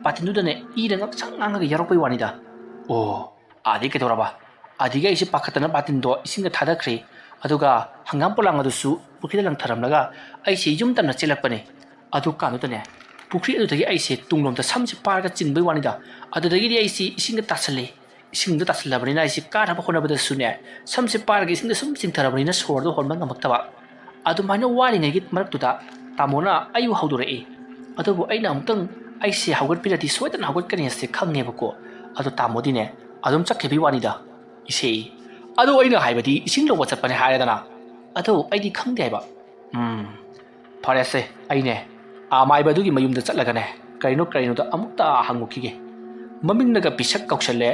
ꯕꯥꯇꯤꯜꯗꯨꯗꯅꯦ ꯏꯅ ꯉꯥꯡꯁꯪ ꯉꯥꯡꯉꯒ ꯌꯥꯎꯔꯛꯄꯩ ꯋꯥꯅꯤꯗ꯫ ꯑꯣ, ꯑꯗꯩ ꯀꯩꯗꯧꯔꯕ? ꯑꯗꯒꯤ ꯑꯩꯁꯦ ꯄꯥꯈꯠꯇꯅ ꯕꯥꯇꯤꯟꯗꯣ ꯏꯁꯤꯡꯗ ꯊꯥꯗꯈ꯭ꯔꯦ꯫ ꯑꯗꯨꯒ ꯍꯪꯒꯥꯝ ꯄꯣꯂꯥꯡ ꯑꯗꯨꯁꯨ ꯄꯨꯈ꯭ꯔꯤꯗ ꯂꯪꯊꯔꯝꯂꯒ ꯑꯩꯁꯦ ꯌꯨꯝ ꯇꯝꯅ ꯆꯦꯜꯂꯛꯄꯅꯦ꯫ ꯑꯗꯨ ꯀꯥꯟꯗꯨꯗꯅꯦ, ꯄꯨꯈ꯭ꯔꯤ ꯑꯗꯨꯗꯒꯤ ꯑꯩꯁꯦ ꯇꯨꯡꯂꯣꯝꯗ ꯁꯝꯁꯦ ꯄꯥꯏꯔꯒ ꯆꯤꯡꯕꯩ ꯋꯥꯅꯤꯗ꯫ ꯑꯗꯨꯗꯒꯤꯗꯤ ꯑꯩꯁꯦ ꯏꯁꯤꯡꯗ ꯇꯥꯁꯜꯂꯦ꯫ ꯏꯁꯤꯡꯗ ꯇꯥꯁꯜꯂꯕꯅꯤꯅ ꯑꯩꯁꯦ ꯀꯥꯅꯕ ꯍꯣꯠꯅꯕꯗꯁꯨꯅꯦ, ꯁꯝꯁꯦ ꯄꯥꯏꯔꯒ ꯏꯁꯤꯡꯗ ꯁꯨꯝ ꯆꯤꯡꯊꯔꯕꯅꯤꯅ ꯁꯣꯔꯗꯣ ꯍꯣꯟꯕ ꯉꯝꯃꯛꯇꯕ꯫ ꯑꯗꯨꯃꯥꯏꯅ ꯋꯥꯔꯤꯉꯩꯒꯤ ꯃꯔꯛꯇꯨꯗ ꯇꯥꯃꯣꯅ ꯑꯩꯕꯨ ꯍꯧꯗꯣꯔꯛꯏ꯫ ꯑꯗꯨꯕꯨ ꯑꯩꯅ ꯑꯃꯨꯛꯇꯪ ꯑꯩꯁꯦ ꯍꯧꯒꯠꯄꯤꯔꯗꯤ ꯁꯣꯏꯗꯅ ꯍꯧꯒꯠꯀꯅꯤ ꯍꯥꯏꯁꯦ ꯈꯪꯉꯦꯕꯀꯣ꯫ ꯑꯗꯣ ꯇꯥꯃꯣꯗꯤꯅꯦ, ꯑꯗꯨꯝ ꯆꯠꯈꯤꯕꯩ ꯋꯥꯅꯤꯗ꯫ ꯏꯁꯦ, ꯑꯗꯣ ꯑꯩꯅ ꯍꯥꯏꯕꯗꯤ ꯏꯁꯤꯡ ꯂꯧꯕ ꯆꯠꯄꯅꯦ ꯍꯥꯏꯔꯦꯗꯅ꯫ ꯑꯗꯣ ꯑꯩꯗꯤ ꯈꯪꯗꯦ ꯍꯥꯏꯕ꯫ ꯎꯝ, ꯐꯔꯦꯁꯦ, ꯑꯩꯅꯦ ꯑꯃꯥꯏꯕ ꯑꯗꯨꯒꯤ ꯃꯌꯨꯝꯗ ꯆꯠꯂꯒꯅꯦ, ꯀꯔꯤꯅꯣ ꯀꯔꯤꯅꯣꯗ ꯑꯃꯨꯛꯇ ꯍꯪꯉꯨꯈꯤꯒꯦ꯫ ꯃꯃꯤꯡꯅꯒ ꯄꯤꯁꯛ ꯀꯧꯁꯜꯂꯦ꯫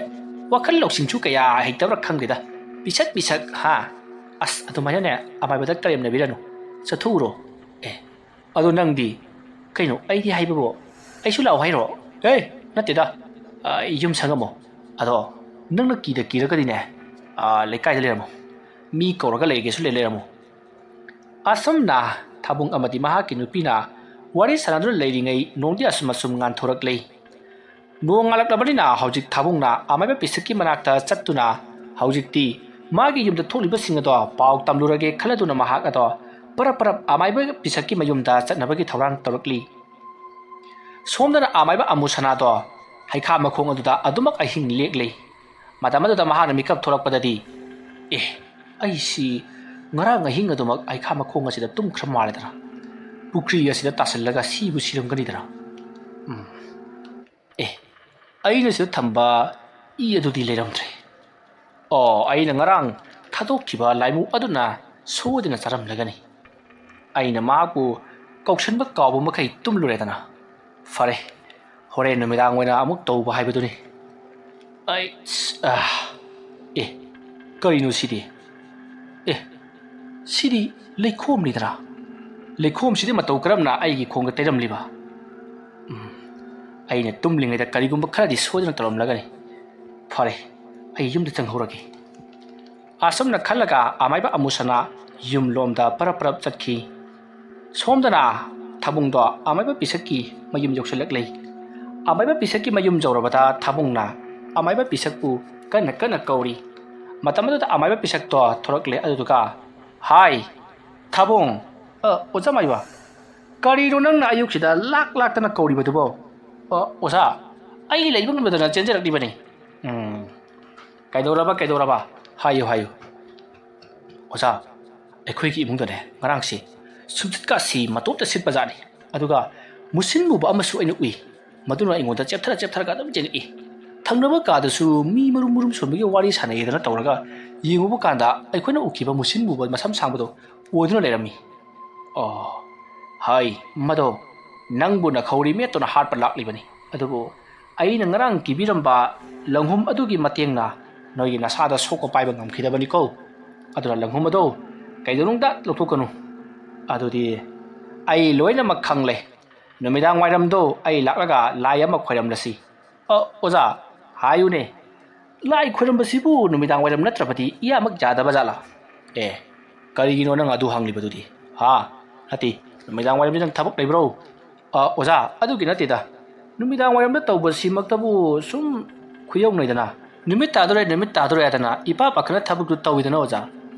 ꯋꯥꯈꯜ ꯂꯧꯁꯤꯡꯁꯨ ꯀꯌꯥ ꯍꯩꯇꯕ꯭ꯔꯥ ꯈꯪꯗꯦꯗ꯫ ꯄꯤꯁꯛ ꯄꯤꯁꯛ, ꯍꯥ? ꯑꯁ, ꯑꯗꯨꯃꯥꯏꯅꯅꯦ ꯑꯃꯥꯏꯕꯗ ꯀꯔꯦꯝꯅꯕꯤꯔꯅꯨ꯫ ꯆꯠꯊꯣꯛꯎꯔꯣ꯫ ꯑꯦ, ꯑꯗꯣ ꯅꯪꯗꯤ? ꯀꯩꯅꯣ, ꯑꯩꯗꯤ ꯍꯥꯏꯕꯕꯨ? ꯑꯩꯁꯨ ꯂꯥꯛꯑꯣ ꯍꯥꯏꯔꯣ? ꯑꯦ, ꯅꯠꯇꯦꯗ꯫ ꯑ, ꯌꯨꯝ ꯁꯪꯉꯝꯃꯣ꯫ ꯑꯗꯣ ꯅꯪꯅ ꯀꯤꯗ ꯀꯤꯔꯒꯗꯤꯅꯦ, ꯑ, ꯂꯩꯀꯥꯏꯗ ꯂꯩꯔꯝꯃꯣ꯫ ꯃꯤ ꯀꯧꯔꯒ ꯂꯩꯒꯦꯁꯨ ꯂꯩ ꯂꯩꯔꯝꯃꯣ꯫ ꯑꯁꯨꯝꯅ ꯊꯥꯕꯨꯡ ꯑꯃꯗꯤ ꯃꯍꯥꯛꯀꯤ ꯅꯨꯄꯤꯅ ꯋꯥꯔꯤ ꯁꯥꯟꯅꯗꯨꯅ ꯂꯩꯔꯤꯉꯩ ꯅꯣꯡꯗꯤ ꯑꯁꯨꯝ ꯑꯁꯨꯝ ꯉꯥꯟꯊꯣꯔꯛꯂꯦ꯫ ꯅꯣꯡ ꯉꯥꯜꯂꯛꯂꯕꯅꯤꯅ ꯍꯧꯖꯤꯛ ꯊꯥꯕꯨꯡꯅ ꯑꯃꯥꯏꯕ ꯄꯤꯁꯛꯀꯤ ꯃꯅꯥꯛꯇ ꯆꯠꯇꯨꯅ ꯍꯧꯖꯤꯛꯇꯤ ꯃꯥꯒꯤ ꯌꯨꯝꯗ ꯊꯣꯛꯂꯤꯕꯁꯤꯡ ꯑꯗꯣ ꯄꯥꯎ ꯇꯝꯂꯨꯔꯒꯦ ꯈꯜꯂꯗꯨꯅ ꯃꯍꯥꯛ ꯑꯗꯣ ꯄꯔꯞ ꯄꯔꯞ ꯑꯃꯥꯏꯕ ꯄꯤꯁꯛꯀꯤ ꯃꯌꯨꯝꯗ ꯆꯠꯅꯕꯒꯤ ꯊꯧꯔꯥꯡ ꯇꯧꯔꯛꯂꯤ꯫ ꯁꯣꯝꯗꯅ ꯑꯃꯥꯏꯕ ꯑꯃꯨꯁꯅꯥꯗꯣ ꯍꯩꯈꯥ ꯃꯈꯣꯡ ꯑꯗꯨꯗ ꯑꯗꯨꯃꯛ ꯑꯍꯤꯡ ꯂꯦꯛꯂꯤ꯫ ꯃꯇꯝ ꯑꯗꯨꯗ ꯃꯍꯥꯛꯅ ꯃꯤꯀꯞ ꯊꯣꯛꯂꯛꯄꯗꯗꯤ, "ꯑꯦ, ꯑꯩꯁꯤ ꯉꯔꯥꯡ ꯑꯍꯤꯡ ꯑꯗꯨꯃꯛ ꯍꯩꯈꯥ ꯃꯈꯣꯡ ꯑꯁꯤꯗ ꯇꯨꯝꯈ꯭ꯔ ꯃꯥꯜꯂꯦꯗꯅ꯫ ꯄꯨꯈ꯭ꯔꯤ ꯑꯁꯤꯗ ꯇꯥꯁꯤꯜꯂꯒ ꯁꯤꯕꯨ ꯁꯤꯔꯝꯒꯅꯤꯗꯅ꯫ ꯎꯝ, ꯑꯦ, ꯑꯩꯅ ꯁꯤꯗ ꯊꯝꯕ ꯏ ꯑꯗꯨꯗꯤ ꯂꯩꯔꯝꯗ꯭ꯔꯦ꯫ ꯑꯣ, ꯑꯩꯅ ꯉꯔꯥꯡ ꯊꯥꯗꯣꯛꯈꯤꯕ ꯂꯥꯏꯃꯨ ꯑꯗꯨꯅ ꯁꯣꯏꯗꯅ ꯆꯥꯔꯝꯂꯒꯅꯤ꯫ ꯑꯩꯅ ꯃꯍꯥꯛꯄꯨ ꯀꯧꯁꯟꯕ ꯀꯥꯎꯕ ꯃꯈꯩ ꯇꯨꯝꯂꯨꯔꯦꯗꯅ꯫ ꯐꯔꯦ, ꯍꯣꯔꯦꯟ ꯅꯨꯃꯤꯗꯥꯡ ꯑꯣꯏꯅ ꯑꯃꯨꯛ ꯇꯧꯕ ꯍꯥꯏꯕꯗꯨꯅꯤ꯫ ꯑꯩ, ꯑ, ꯑꯦ, ꯀꯔꯤꯅꯣ ꯁꯤꯗꯤ? ꯑꯦ, ꯁꯤꯗꯤ ꯂꯩꯈꯣꯝꯅꯤꯗꯅ꯫ ꯂꯩꯈꯣꯝꯁꯤꯗꯤ ꯃꯇꯧ ꯀꯔꯝꯅ ꯑꯩꯒꯤ ꯈꯣꯡꯗ ꯇꯩꯔꯝꯂꯤꯕ?" ꯎꯝ, ꯑꯩꯅ ꯇꯨꯝꯂꯤꯉꯩꯗ ꯀꯔꯤꯒꯨꯝꯕ ꯈꯔꯗꯤ ꯁꯣꯏꯗꯅ ꯇꯧꯔꯝꯂꯒꯅꯤ꯫ ꯐꯔꯦ, ꯑꯩ ꯌꯨꯝꯗ ꯆꯪꯍꯧꯔꯒꯦ꯫ ꯑꯁꯨꯝꯅ ꯈꯜꯂꯒ ꯑꯃꯥꯏꯕ ꯑꯃꯨꯁꯅ ꯌꯨꯝꯂꯣꯝꯗ ꯄꯔꯞ ꯄꯔꯞ ꯆꯠꯈꯤ꯫ ꯁꯣꯝꯗꯅ ꯊꯥꯕꯨꯡꯗꯣ ꯑꯃꯥꯏꯕ ꯄꯤꯁꯛꯀꯤ ꯃꯌꯨꯝ ꯌꯧꯁꯤꯜꯂꯛꯂꯦ꯫ ꯑꯃꯥꯏꯕ ꯄꯤꯁꯛꯀꯤ ꯃꯌꯨꯝ ꯌꯧꯔꯕꯗ ꯊꯥꯕꯨꯡꯅ ꯑꯃꯥꯏꯕ ꯄꯤꯁꯛꯄꯨ ꯀꯟꯅ ꯀꯟꯅ ꯀꯧꯔꯤ꯫ ꯃꯇꯝ ꯑꯗꯨꯗ ꯑꯃꯥꯏꯕ ꯄꯤꯁꯛꯇꯣ ꯊꯣꯔꯛꯂꯦ꯫ ꯑꯗꯨꯗꯨꯒ, "ꯍꯥꯏ, ꯊꯥꯕꯨꯡ!" "ꯑ, ꯑꯣꯖꯥ ꯃꯥꯏꯕ, ꯀꯔꯤꯅꯣ ꯅꯪꯅ ꯑꯌꯨꯛꯁꯤꯗ ꯂꯥꯛ ꯂꯥꯛꯇꯅ ꯀꯧꯔꯤꯕꯗꯨꯕꯣ?" "ꯑ, ꯑꯣꯖꯥ, ꯑꯩ ꯂꯩꯕ ꯉꯝꯗꯗꯅ ꯆꯦꯟꯖꯔꯛꯂꯤꯕꯅꯤ꯫" "ꯎꯝ, ꯀꯩꯗꯧꯔꯕ, ꯀꯩꯗꯧꯔꯕ? ꯍꯥꯏꯌꯨ, ꯍꯥꯏꯌꯨ꯫" "ꯑꯣꯖꯥ, ꯑꯩꯈꯣꯏꯒꯤ ꯏꯃꯨꯡꯗꯅꯦ ꯉꯔꯥꯡꯁꯤ ꯁꯨꯝꯁꯤꯠꯀꯥꯁꯤ ꯃꯇꯣꯝꯇ ꯁꯤꯠꯄꯖꯥꯠꯅꯤ꯫ ꯑꯗꯨꯒ ꯃꯨꯁꯤꯟ ꯃꯨꯕ ꯑꯃꯁꯨ ꯑꯩꯅ ꯎꯏ꯫ ꯃꯗꯨꯅ ꯑꯩꯉꯣꯟꯗ ꯆꯦꯞꯊꯔ ꯆꯦꯞꯊꯔꯒ ꯑꯗꯨꯝ ꯆꯦꯜꯂꯛꯏ꯫ ꯊꯪꯅꯕ ꯀꯥꯗꯁꯨ ꯃꯤ ꯃꯔꯨꯝ ꯃꯔꯨꯝ ꯁꯣꯟꯕꯒꯤ ꯋꯥꯔꯤ ꯁꯥꯟꯅꯩꯗꯅ ꯇꯧꯔꯒ ꯌꯦꯡꯉꯨꯕ ꯀꯥꯟꯗ ꯑꯩꯈꯣꯏꯅ ꯎꯈꯤꯕ ꯃꯨꯁꯤꯟ ꯃꯨꯕ ꯃꯁꯝ ꯁꯥꯡꯕꯗꯣ ꯑꯣꯏꯗꯨꯅ ꯂꯩꯔꯝꯃꯤ꯫" "ꯑꯣ, ꯍꯥꯏ, ꯃꯗꯣ ꯅꯪꯕꯨ ꯅꯈꯧꯔꯤ ꯃꯦꯠꯇꯨꯅ ꯍꯥꯠꯄ ꯂꯥꯛꯂꯤꯕꯅꯤ꯫ ꯑꯗꯨꯕꯨ ꯑꯩꯅ ꯉꯔꯥꯡ ꯀꯤꯕꯤꯔꯝꯕ ꯂꯪꯍꯨꯝ ꯑꯗꯨꯒꯤ ꯃꯇꯦꯡꯅ ꯅꯣꯏꯒꯤ ꯅꯁꯥꯗ ꯁꯣꯛꯄ ꯄꯥꯏꯕ ꯉꯝꯈꯤꯗꯕꯅꯤꯀꯣ꯫ ꯑꯗꯨꯅ ꯂꯪꯍꯨꯝ ꯑꯗꯣ ꯀꯩꯗꯧꯅꯨꯡꯗ ꯂꯧꯊꯣꯛꯀꯅꯨ꯫ ꯑꯗꯨꯗꯤ ꯑꯩ ꯂꯣꯏꯅꯃꯛ ꯈꯪꯂꯦ꯫ ꯅꯨꯃꯤꯗꯥꯡ ꯋꯥꯏꯔꯝꯗꯣ ꯑꯩ ꯂꯥꯛꯂꯒ ꯂꯥꯏ ꯑꯃ ꯈꯣꯏꯔꯝꯂꯁꯤ꯫" "ꯑ, ꯑꯣꯖꯥ, ꯍꯥꯏꯌꯨꯅꯦ, ꯂꯥꯏ ꯈꯣꯏꯔꯝꯕꯁꯤꯕꯨ ꯅꯨꯃꯤꯗꯥꯡ ꯋꯥꯏꯔꯝ ꯅꯠꯇ꯭ꯔꯕꯗꯤ ꯏꯌꯥꯃꯛ ꯌꯥꯗꯕ ꯖꯥꯠꯂꯥ?" "ꯑꯦ, ꯀꯔꯤꯒꯤꯅꯣ ꯅꯪ ꯑꯗꯨ ꯍꯪꯂꯤꯕꯗꯨꯗꯤ? ꯍꯥ? ꯅꯠꯇꯦ, ꯅꯨꯃꯤꯗꯥꯡ ꯋꯥꯏꯔꯝꯗꯤ ꯅꯪ ꯊꯕꯛ ꯂꯩꯕ꯭ꯔꯣ?" "ꯑ, ꯑꯣꯖꯥ, ꯑꯗꯨꯒꯤ ꯅꯠꯇꯦꯗ꯫ ꯅꯨꯃꯤꯗꯥꯡ ꯋꯥꯏꯔꯝꯗ ꯇꯧꯕꯁꯤꯃꯛꯇꯕꯨ ꯁꯨꯝ ꯈꯨꯌꯧꯅꯩꯗꯅ꯫ ꯅꯨꯃꯤꯠ ꯇꯥꯗꯣꯔꯦ, ꯅꯨꯃꯤꯠ ꯇꯥꯗꯣꯔꯦ ꯍꯥꯏꯗꯅ ꯏꯄꯥ ꯄꯥꯈꯠꯅ ꯊꯕꯛꯇꯨ ꯇꯧꯋꯤꯗꯅ, ꯑꯣꯖꯥ꯫"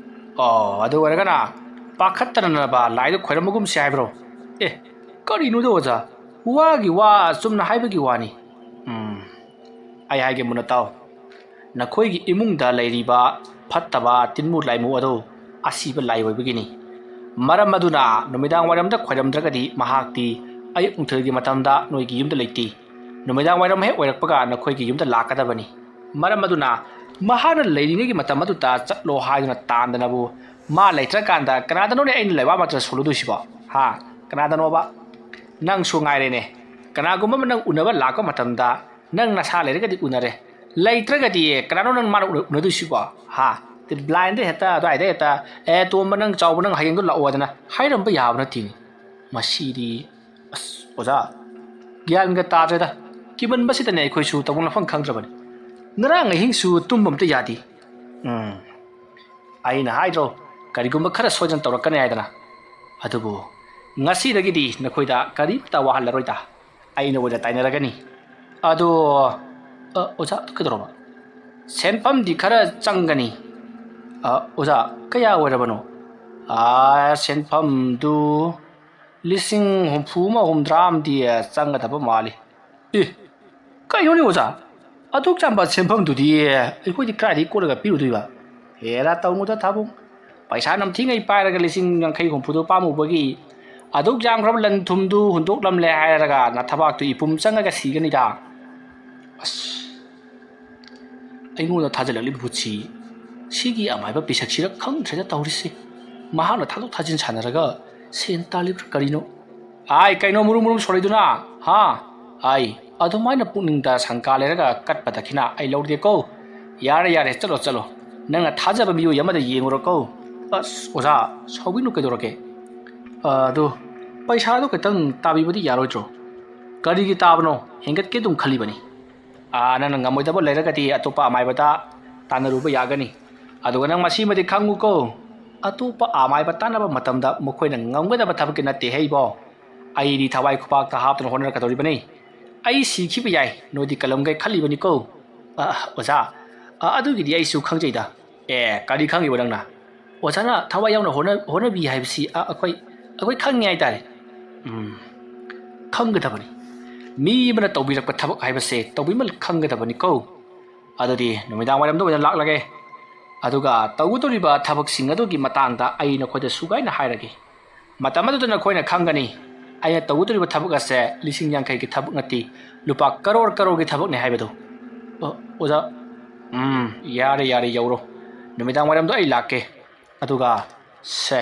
"ꯑꯣ, ꯑꯗꯨ ꯑꯣꯏꯔꯒꯅ ꯄꯥꯈꯠꯇꯅꯅꯕ ꯂꯥꯏꯗ ꯈꯣꯏꯔꯝꯕꯒꯨꯝꯁꯦ ꯍꯥꯏꯕ꯭ꯔꯣ?" "ꯑꯦ, ꯀꯔꯤꯅꯣꯗ, ꯑꯣꯖꯥ? ꯋꯥꯒꯤ ꯋꯥ ꯆꯨꯝꯅ ꯍꯥꯏꯕꯒꯤ ꯋꯥꯅꯤ꯫ ꯎꯝ, ꯑꯩ ꯍꯥꯏꯒꯦ ꯃꯨꯟꯅ ꯇꯥꯎ꯫ ꯅꯈꯣꯏꯒꯤ ꯏꯃꯨꯡꯗ ꯂꯩꯔꯤꯕ ꯐꯠꯇꯕ ꯇꯤꯟꯃꯨ ꯂꯥꯏꯃꯨ ꯑꯗꯨ ꯑꯁꯤꯕ ꯂꯥꯏ ꯑꯣꯏꯕꯒꯤꯅꯤ꯫ ꯃꯔꯝ ꯑꯗꯨꯅ ꯅꯨꯃꯤꯗꯥꯡ ꯋꯥꯏꯔꯝꯗ ꯈꯣꯏꯔꯝꯗ꯭ꯔꯒꯗꯤ ꯃꯍꯥꯛꯇꯤ ꯑꯌꯨꯛ ꯅꯨꯡꯊꯤꯜꯒꯤ ꯃꯇꯝꯗ ꯅꯣꯏꯒꯤ ꯌꯨꯝꯗ ꯂꯩꯇꯦ꯫ ꯅꯨꯃꯤꯗꯥꯡ ꯋꯥꯏꯔꯝ ꯍꯦꯛ ꯑꯣꯏꯔꯛꯄꯒ ꯅꯈꯣꯏꯒꯤ ꯌꯨꯝꯗ ꯂꯥꯛꯀꯗꯕꯅꯤ꯫ ꯃꯔꯝ ꯑꯗꯨꯅ ꯃꯍꯥꯛꯅ ꯂꯩꯔꯤꯉꯩꯒꯤ ꯃꯇꯝ ꯑꯗꯨꯗ ꯆꯠꯂꯣ ꯍꯥꯏꯗꯨꯅ ꯇꯥꯟꯗꯅꯕꯨ ꯃꯥ ꯂꯩꯇ꯭ꯔꯀꯥꯟꯗ ꯀꯅꯥꯗꯅꯣꯅꯦ ꯑꯩꯅ ꯂꯩꯕꯥꯛ ꯃꯆꯥ ꯁꯣꯜꯂꯨꯗꯣꯏꯁꯤꯕꯣ? ꯍꯥ? ꯀꯅꯥꯗꯅꯣꯕ? ꯅꯪꯁꯨ ꯉꯥꯏꯔꯦꯅꯦ꯫ ꯀꯅꯥꯒꯨꯝꯕ ꯑꯃ ꯅꯪ ꯎꯅꯕ ꯂꯥꯛꯄ ꯃꯇꯝꯗ ꯅꯪ ꯅꯁꯥ ꯂꯩꯔꯒꯗꯤ ꯎꯅꯔꯦ, ꯂꯩꯇ꯭ꯔꯒꯗꯤ ꯀꯅꯥꯅꯣ ꯅꯪ ꯃꯥꯅ ꯎꯅ-, ꯎꯅꯗꯣꯏꯁꯤꯕꯣ? ꯍꯥ? ꯕ꯭ꯂꯥꯏꯟꯗ ꯍꯦꯛꯇ ꯑꯗꯨꯋꯥꯏꯗ ꯍꯦꯛꯇ, "ꯑꯦ, ꯇꯣꯝꯕ ꯅꯪ, ꯆꯥꯎꯕ ꯅꯪ, ꯍꯌꯦꯡꯗꯣ ꯂꯥꯛꯑꯣ" ꯍꯥꯏꯗꯅ ꯍꯥꯏꯔꯝꯕ ꯌꯥꯕ ꯅꯠꯇꯦꯅꯦ꯫ ꯃꯁꯤꯗꯤ, ꯑꯁ, ꯑꯣꯖꯥ, ꯒ꯭ꯌꯥꯟꯒ ꯇꯥꯗ꯭ꯔꯦꯗ꯫ ꯀꯤꯃꯟꯕꯁꯤꯗꯅꯦ ꯑꯩꯈꯣꯏꯁꯨ ꯇꯧꯐꯝ ꯂꯥꯛꯐꯝ ꯈꯪꯗ꯭ꯔꯕꯅꯤ꯫ ꯉꯔꯥꯡ ꯑꯍꯤꯡꯁꯨ ꯇꯨꯝꯕ ꯑꯝꯇ ꯌꯥꯗꯦ꯫ ꯎꯝ, ꯑꯩꯅ ꯍꯥꯏꯗ꯭ꯔꯣ, ꯀꯔꯤꯒꯨꯝꯕ ꯈꯔ ꯁꯣꯏꯗꯅ ꯇꯧꯔꯛꯀꯅꯤ ꯍꯥꯏꯗꯅ꯫ ꯑꯗꯨꯕꯨ ꯉꯁꯤꯗꯒꯤꯗꯤ ꯅꯈꯣꯏꯗ ꯀꯔꯤꯝꯇ ꯋꯥꯍꯜꯂꯔꯣꯏꯗ꯫ ꯑꯩꯅ ꯑꯣꯏꯅ ꯇꯥꯏꯅꯔꯒꯅꯤ꯫ ꯑꯗꯣ, ꯑ, ꯑꯣꯖꯥ, ꯑꯗꯨ ꯀꯩꯗꯧꯔꯕ? ꯁꯦꯟꯐꯝꯗꯤ ꯈꯔ ꯆꯪꯒꯅꯤ꯫ ꯑ, ꯑꯣꯖꯥ, ꯀꯌꯥ ꯑꯣꯏꯔꯕꯅꯣ? ꯑ, ꯁꯦꯟꯐꯝꯗꯨ ꯂꯤꯁꯤꯡ ꯍꯨꯝꯐꯨ ꯑꯃ ꯍꯨꯝꯗ꯭ꯔꯥ ꯑꯃꯗꯤ ꯆꯪꯒꯗꯕ ꯃꯥꯜꯂꯤ꯫ ꯑꯦ, ꯀꯩꯅꯣꯅꯦ ꯑꯣꯖꯥ? ꯑꯗꯨꯛ ꯌꯥꯝꯕ ꯁꯦꯟꯐꯝꯗꯨꯗꯤ ꯑꯩꯈꯣꯏꯗꯤ ꯀꯗꯥꯏꯗꯒꯤ ꯀꯣꯠꯂꯒ ꯄꯤꯔꯨꯗꯣꯏꯕ? ꯍꯦꯔꯥ, ꯇꯧꯅꯨꯗ ꯊꯥꯕꯨꯡ꯫ ꯄꯩꯁꯥ ꯅꯝꯊꯤꯉꯩ ꯄꯥꯏꯔꯒ ꯂꯤꯁꯤꯡ ꯌꯥꯡꯈꯩ ꯍꯨꯝꯐꯨꯗꯣ ꯄꯥꯝꯃꯨꯕꯒꯤ ꯑꯗꯨꯛ ꯌꯥꯝꯈ꯭ꯔꯕ ꯂꯟ ꯊꯨꯝꯗꯨ ꯍꯨꯟꯗꯣꯛꯂꯝꯂꯦ ꯍꯥꯏꯔꯒ ꯅꯊꯕꯥꯛꯇꯨ ꯏꯄꯨꯝ ꯆꯪꯉꯒ ꯁꯤꯒꯅꯤꯗ꯫ ꯑꯁ, ꯑꯩꯉꯣꯟꯗ ꯊꯥꯖꯤꯜꯂꯛꯂꯤꯕ ꯚꯨꯠꯁꯤ ꯁꯤꯒꯤ ꯑꯃꯥꯏꯕ ꯄꯤꯁꯛꯁꯤꯔ ꯈꯪꯗ꯭ꯔꯦꯗ ꯇꯧꯔꯤꯁꯤ꯫ ꯃꯍꯥꯛꯅ ꯊꯥꯗꯣꯛ ꯊꯥꯖꯤꯟ ꯁꯥꯟꯅꯔꯒ ꯁꯦꯟ ꯇꯥꯜꯂꯤꯕ꯭ꯔꯥ ꯀꯔꯤꯅꯣ? ꯑꯥꯏ, ꯀꯩꯅꯣ ꯃꯨꯔꯨꯝ ꯃꯨꯔꯨꯝ ꯁꯣꯔꯤꯗꯨꯅ? ꯍꯥ? ꯑꯥꯏ, ꯑꯗꯨꯃꯥꯏꯅ ꯄꯨꯛꯅꯤꯡꯗ ꯁꯪꯀꯥ ꯂꯩꯔꯒ ꯀꯠꯄ ꯗꯈꯤꯅꯥ ꯑꯩ ꯂꯧꯗꯦꯀꯣ꯫ ꯌꯥꯔꯦ, ꯌꯥꯔꯦ, ꯆꯠꯂꯣ, ꯆꯠꯂꯣ꯫ ꯅꯪꯅ ꯊꯥꯖꯕ ꯃꯤꯑꯣꯏ ꯑꯃꯗ ꯌꯦꯡꯉꯨꯔꯣꯀꯣ꯫ ꯑꯁ, ꯑꯣꯖꯥ, ꯁꯥꯎꯕꯤꯅꯨ ꯀꯩꯗꯧꯔꯒꯦ? ꯑ, ꯑꯗꯨ, ꯄꯩꯁꯥꯗꯣ ꯈꯤꯇꯪ ꯇꯥꯕꯤꯕꯗꯤ ꯌꯥꯔꯣꯏꯗ꯭ꯔꯣ? ꯀꯔꯤꯒꯤ ꯇꯥꯕꯅꯣ? ꯍꯦꯟꯒꯠꯀꯦ ꯑꯗꯨꯝ ꯈꯜꯂꯤꯕꯅꯤ꯫ ꯑꯥ, ꯅꯪꯅ ꯉꯝꯃꯣꯏꯗꯕ ꯂꯩꯔꯒꯗꯤ ꯑꯇꯣꯞꯄ ꯑꯃꯥꯏꯕꯗ ꯇꯥꯟꯅꯔꯨꯕ ꯌꯥꯒꯅꯤ꯫ ꯑꯗꯨꯒ ꯅꯪ ꯃꯁꯤꯃꯗꯤ ꯈꯪꯉꯨꯀꯣ, ꯑꯇꯣꯞꯄ ꯑꯃꯥꯏꯕ ꯇꯥꯟꯅꯕ ꯃꯇꯝꯗ ꯃꯈꯣꯏꯅ ꯉꯝꯒꯗꯕ ꯊꯕꯛꯀꯤ ꯅꯠꯇꯦ ꯍꯩꯕꯣ꯫ ꯑꯩꯗꯤ ꯊꯋꯥꯏ ꯈꯨꯄꯥꯛꯇ ꯍꯥꯞꯇꯨꯅ ꯍꯣꯠꯅꯔꯛꯀꯗꯧꯔꯤꯕꯅꯤ꯫ ꯑꯩ ꯁꯤꯈꯤꯕ ꯌꯥꯏ, ꯅꯣꯏꯗꯤ ꯀꯜꯂꯝꯒꯦ ꯈꯜꯂꯤꯕꯅꯤꯀꯣ꯫ ꯑ, ꯑꯣꯖꯥ, ꯑ, ꯑꯗꯨꯒꯤꯗꯤ ꯑꯩꯁꯨ ꯈꯪꯖꯩꯗ꯫ ꯑꯦ, ꯀꯔꯤ ꯈꯪꯉꯤꯕ ꯅꯪꯅ? ꯑꯣꯖꯥꯅ ꯊꯋꯥꯏ ꯌꯥꯎꯅ ꯍꯣꯠꯅ-, ꯍꯣꯠꯅꯕꯤ ꯍꯥꯏꯕꯁꯤ, ꯑ, ꯑꯩꯈꯣꯏ, ꯑꯩꯈꯣꯏ ꯈꯪꯉꯤ ꯍꯥꯏꯇꯥꯔꯦ꯫ ꯎꯝ, ꯈꯪꯒꯗꯕꯅꯤ꯫ ꯃꯤ ꯑꯃꯅ ꯇꯧꯕꯤꯔꯛꯄ ꯊꯕꯛ ꯍꯥꯏꯕꯁꯦ ꯇꯧꯕꯤꯃꯜ ꯈꯪꯒꯗꯕꯅꯤꯀꯣ꯫ ꯑꯗꯨꯗꯤ ꯅꯨꯃꯤꯗꯥꯡ ꯋꯥꯏꯔꯝꯗ ꯑꯣꯏꯅ ꯂꯥꯛꯂꯒꯦ꯫ ꯑꯗꯨꯒ ꯇꯧꯒꯗꯧꯔꯤꯕ ꯊꯕꯛꯁꯤꯡ ꯑꯗꯨꯒꯤ ꯃꯇꯥꯡꯗ ꯑꯩ ꯅꯈꯣꯏꯗ ꯁꯨꯒꯥꯏꯅ ꯍꯥꯏꯔꯒꯦ꯫ ꯃꯇꯝ ꯑꯗꯨꯗ ꯅꯈꯣꯏꯅ ꯈꯪꯒꯅꯤ, ꯑꯩꯅ ꯇꯧꯒꯗꯧꯔꯤꯕ ꯊꯕꯛ ꯑꯁꯦ ꯂꯤꯁꯤꯡ ꯌꯥꯡꯈꯩꯒꯤ ꯊꯕꯛ ꯅꯠꯇꯦ, ꯂꯨꯄꯥ ꯀꯔꯣꯔ ꯀꯔꯣꯔꯒꯤ ꯊꯕꯛꯅꯤ ꯍꯥꯏꯕꯗꯨ꯫ ꯑꯣ, ꯑꯣꯖꯥ꯫ ꯎꯝ, ꯌꯥꯔꯦ, ꯌꯥꯔꯦ, ꯌꯧꯔꯣ꯫ ꯅꯨꯃꯤꯗꯥꯡ ꯋꯥꯏꯔꯝꯗꯣ ꯑꯩ ꯂꯥꯛꯀꯦ꯫ ꯑꯗꯨꯒ, ꯁꯦ,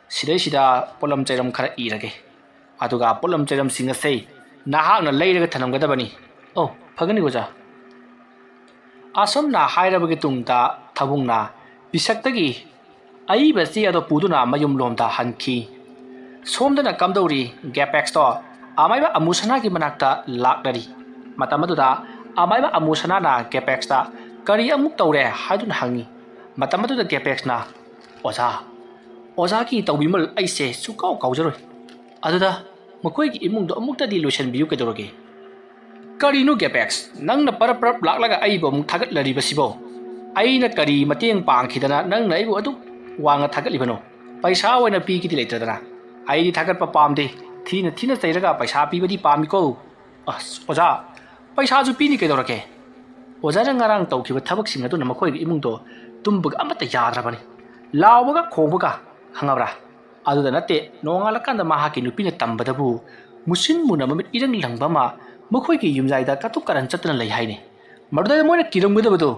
ꯁꯤꯗꯩꯁꯤꯗ ꯄꯣꯠꯂꯝ ꯆꯩꯔꯝ ꯈꯔ ꯏꯔꯒꯦ꯫ ꯑꯗꯨꯒ ꯄꯣꯠꯂꯝ ꯆꯩꯔꯝꯁꯤꯡ ꯑꯁꯦ ꯅꯍꯥꯛꯅ ꯂꯩꯔꯒ ꯊꯅꯝꯒꯗꯕꯅꯤ꯫ ꯑꯣ, ꯐꯒꯅꯤ ꯑꯣꯖꯥ꯫ ꯑꯁꯨꯝꯅ ꯍꯥꯏꯔꯕꯒꯤ ꯇꯨꯡꯗ ꯊꯥꯕꯨꯡꯅ ꯄꯤꯁꯛꯇꯒꯤ ꯑꯏꯕ ꯆꯦ ꯑꯗꯨ ꯄꯨꯗꯨꯅ ꯃꯌꯨꯝꯂꯣꯝꯗ ꯍꯟꯈꯤ꯫ ꯁꯣꯝꯗꯅ ꯀꯝꯗꯧꯔꯤ, ꯒꯦꯄꯦꯛꯁꯇꯣ? ꯑꯃꯥꯏꯕ ꯑꯃꯨꯁꯅꯥꯒꯤ ꯃꯅꯥꯛꯇ ꯂꯥꯛꯅꯔꯤ꯫ ꯃꯇꯝ ꯑꯗꯨꯗ ꯑꯃꯥꯏꯕ ꯑꯃꯨꯁꯅꯥꯅ ꯒꯦꯄꯦꯛꯁꯇ "ꯀꯔꯤ ꯑꯃꯨꯛ ꯇꯧꯔꯦ?" ꯍꯥꯏꯗꯨꯅ ꯍꯪꯉꯤ꯫ ꯃꯇꯝ ꯑꯗꯨꯗ ꯒꯦꯄꯦꯛꯁꯅ, "ꯑꯣꯖꯥ, ꯑꯣꯖꯥꯒꯤ ꯇꯧꯕꯤꯃꯜ ꯑꯩꯁꯦ ꯁꯨꯡꯀꯥꯎ ꯀꯥꯎꯖꯔꯣꯏ꯫ ꯑꯗꯨꯗ ꯃꯈꯣꯏꯒꯤ ꯏꯃꯨꯡꯗꯣ ꯑꯃꯨꯛꯇꯗꯤ ꯂꯣꯏꯁꯤꯟꯕꯤꯌꯨ ꯀꯩꯗꯧꯔꯒꯦ?" "ꯀꯔꯤꯅꯣ ꯒꯦꯄꯦꯛꯁ, ꯅꯪꯅ ꯄꯔꯞ ꯄꯔꯞ ꯂꯥꯛꯂꯒ ꯑꯩꯕꯨ ꯑꯃꯨꯛ ꯊꯥꯒꯠꯂꯔꯤꯕꯁꯤꯕꯣ? ꯑꯩꯅ ꯀꯔꯤ ꯃꯇꯦꯡ ꯄꯥꯡꯈꯤꯗꯅ ꯅꯪꯅ ꯑꯩꯕꯨ ꯑꯗꯨꯛ ꯋꯥꯡꯅ ꯊꯥꯒꯠꯂꯤꯕꯅꯣ? ꯄꯩꯁꯥ ꯑꯣꯏꯅ ꯄꯤꯒꯦꯗꯤ ꯂꯩꯇ꯭ꯔꯗꯅ꯫ ꯑꯩꯗꯤ ꯊꯥꯒꯠꯄ ꯄꯥꯝꯗꯦ꯫ ꯊꯤꯅ ꯊꯤꯅ ꯆꯩꯔꯒ ꯄꯩꯁꯥ ꯄꯤꯕꯗꯤ ꯄꯥꯝꯃꯤꯀꯣ꯫" "ꯑꯁ, ꯑꯣꯖꯥ, ꯄꯩꯁꯥꯁꯨ ꯄꯤꯅꯤ ꯀꯩꯗꯧꯔꯒꯦ?" ꯑꯣꯖꯥꯅ ꯉꯔꯥꯡ ꯇꯧꯈꯤꯕ ꯊꯕꯛꯁꯤꯡ ꯑꯗꯨꯅ ꯃꯈꯣꯏꯒꯤ ꯏꯃꯨꯡꯗꯣ ꯇꯨꯝꯕꯒ ꯑꯃꯠꯇ ꯌꯥꯗ꯭ꯔꯕꯅꯤ꯫ ꯂꯥꯎꯕꯒ ꯈꯣꯡꯕꯒ, ꯈꯪꯉꯕ꯭ꯔꯥ? ꯑꯗꯨꯗ ꯅꯠꯇꯦ, ꯅꯣꯡꯉꯥꯜꯂꯀꯥꯟꯗ ꯃꯍꯥꯛꯀꯤ ꯅꯨꯄꯤꯅ ꯇꯝꯕꯗꯕꯨ ꯃꯨꯁꯤꯟ ꯃꯨꯅ ꯃꯃꯤꯠ ꯏꯔꯪ ꯂꯪꯕ ꯑꯃ ꯃꯈꯣꯏꯒꯤ ꯌꯨꯝꯖꯥꯏꯗ ꯀꯥꯇꯨ ꯀꯥꯔꯟ ꯆꯠꯇꯨꯅ ꯂꯩ ꯍꯥꯏꯅꯤ꯫ ꯃꯗꯨꯗ ꯃꯣꯏꯅ ꯀꯤꯔꯝꯒꯗꯕꯗꯣ,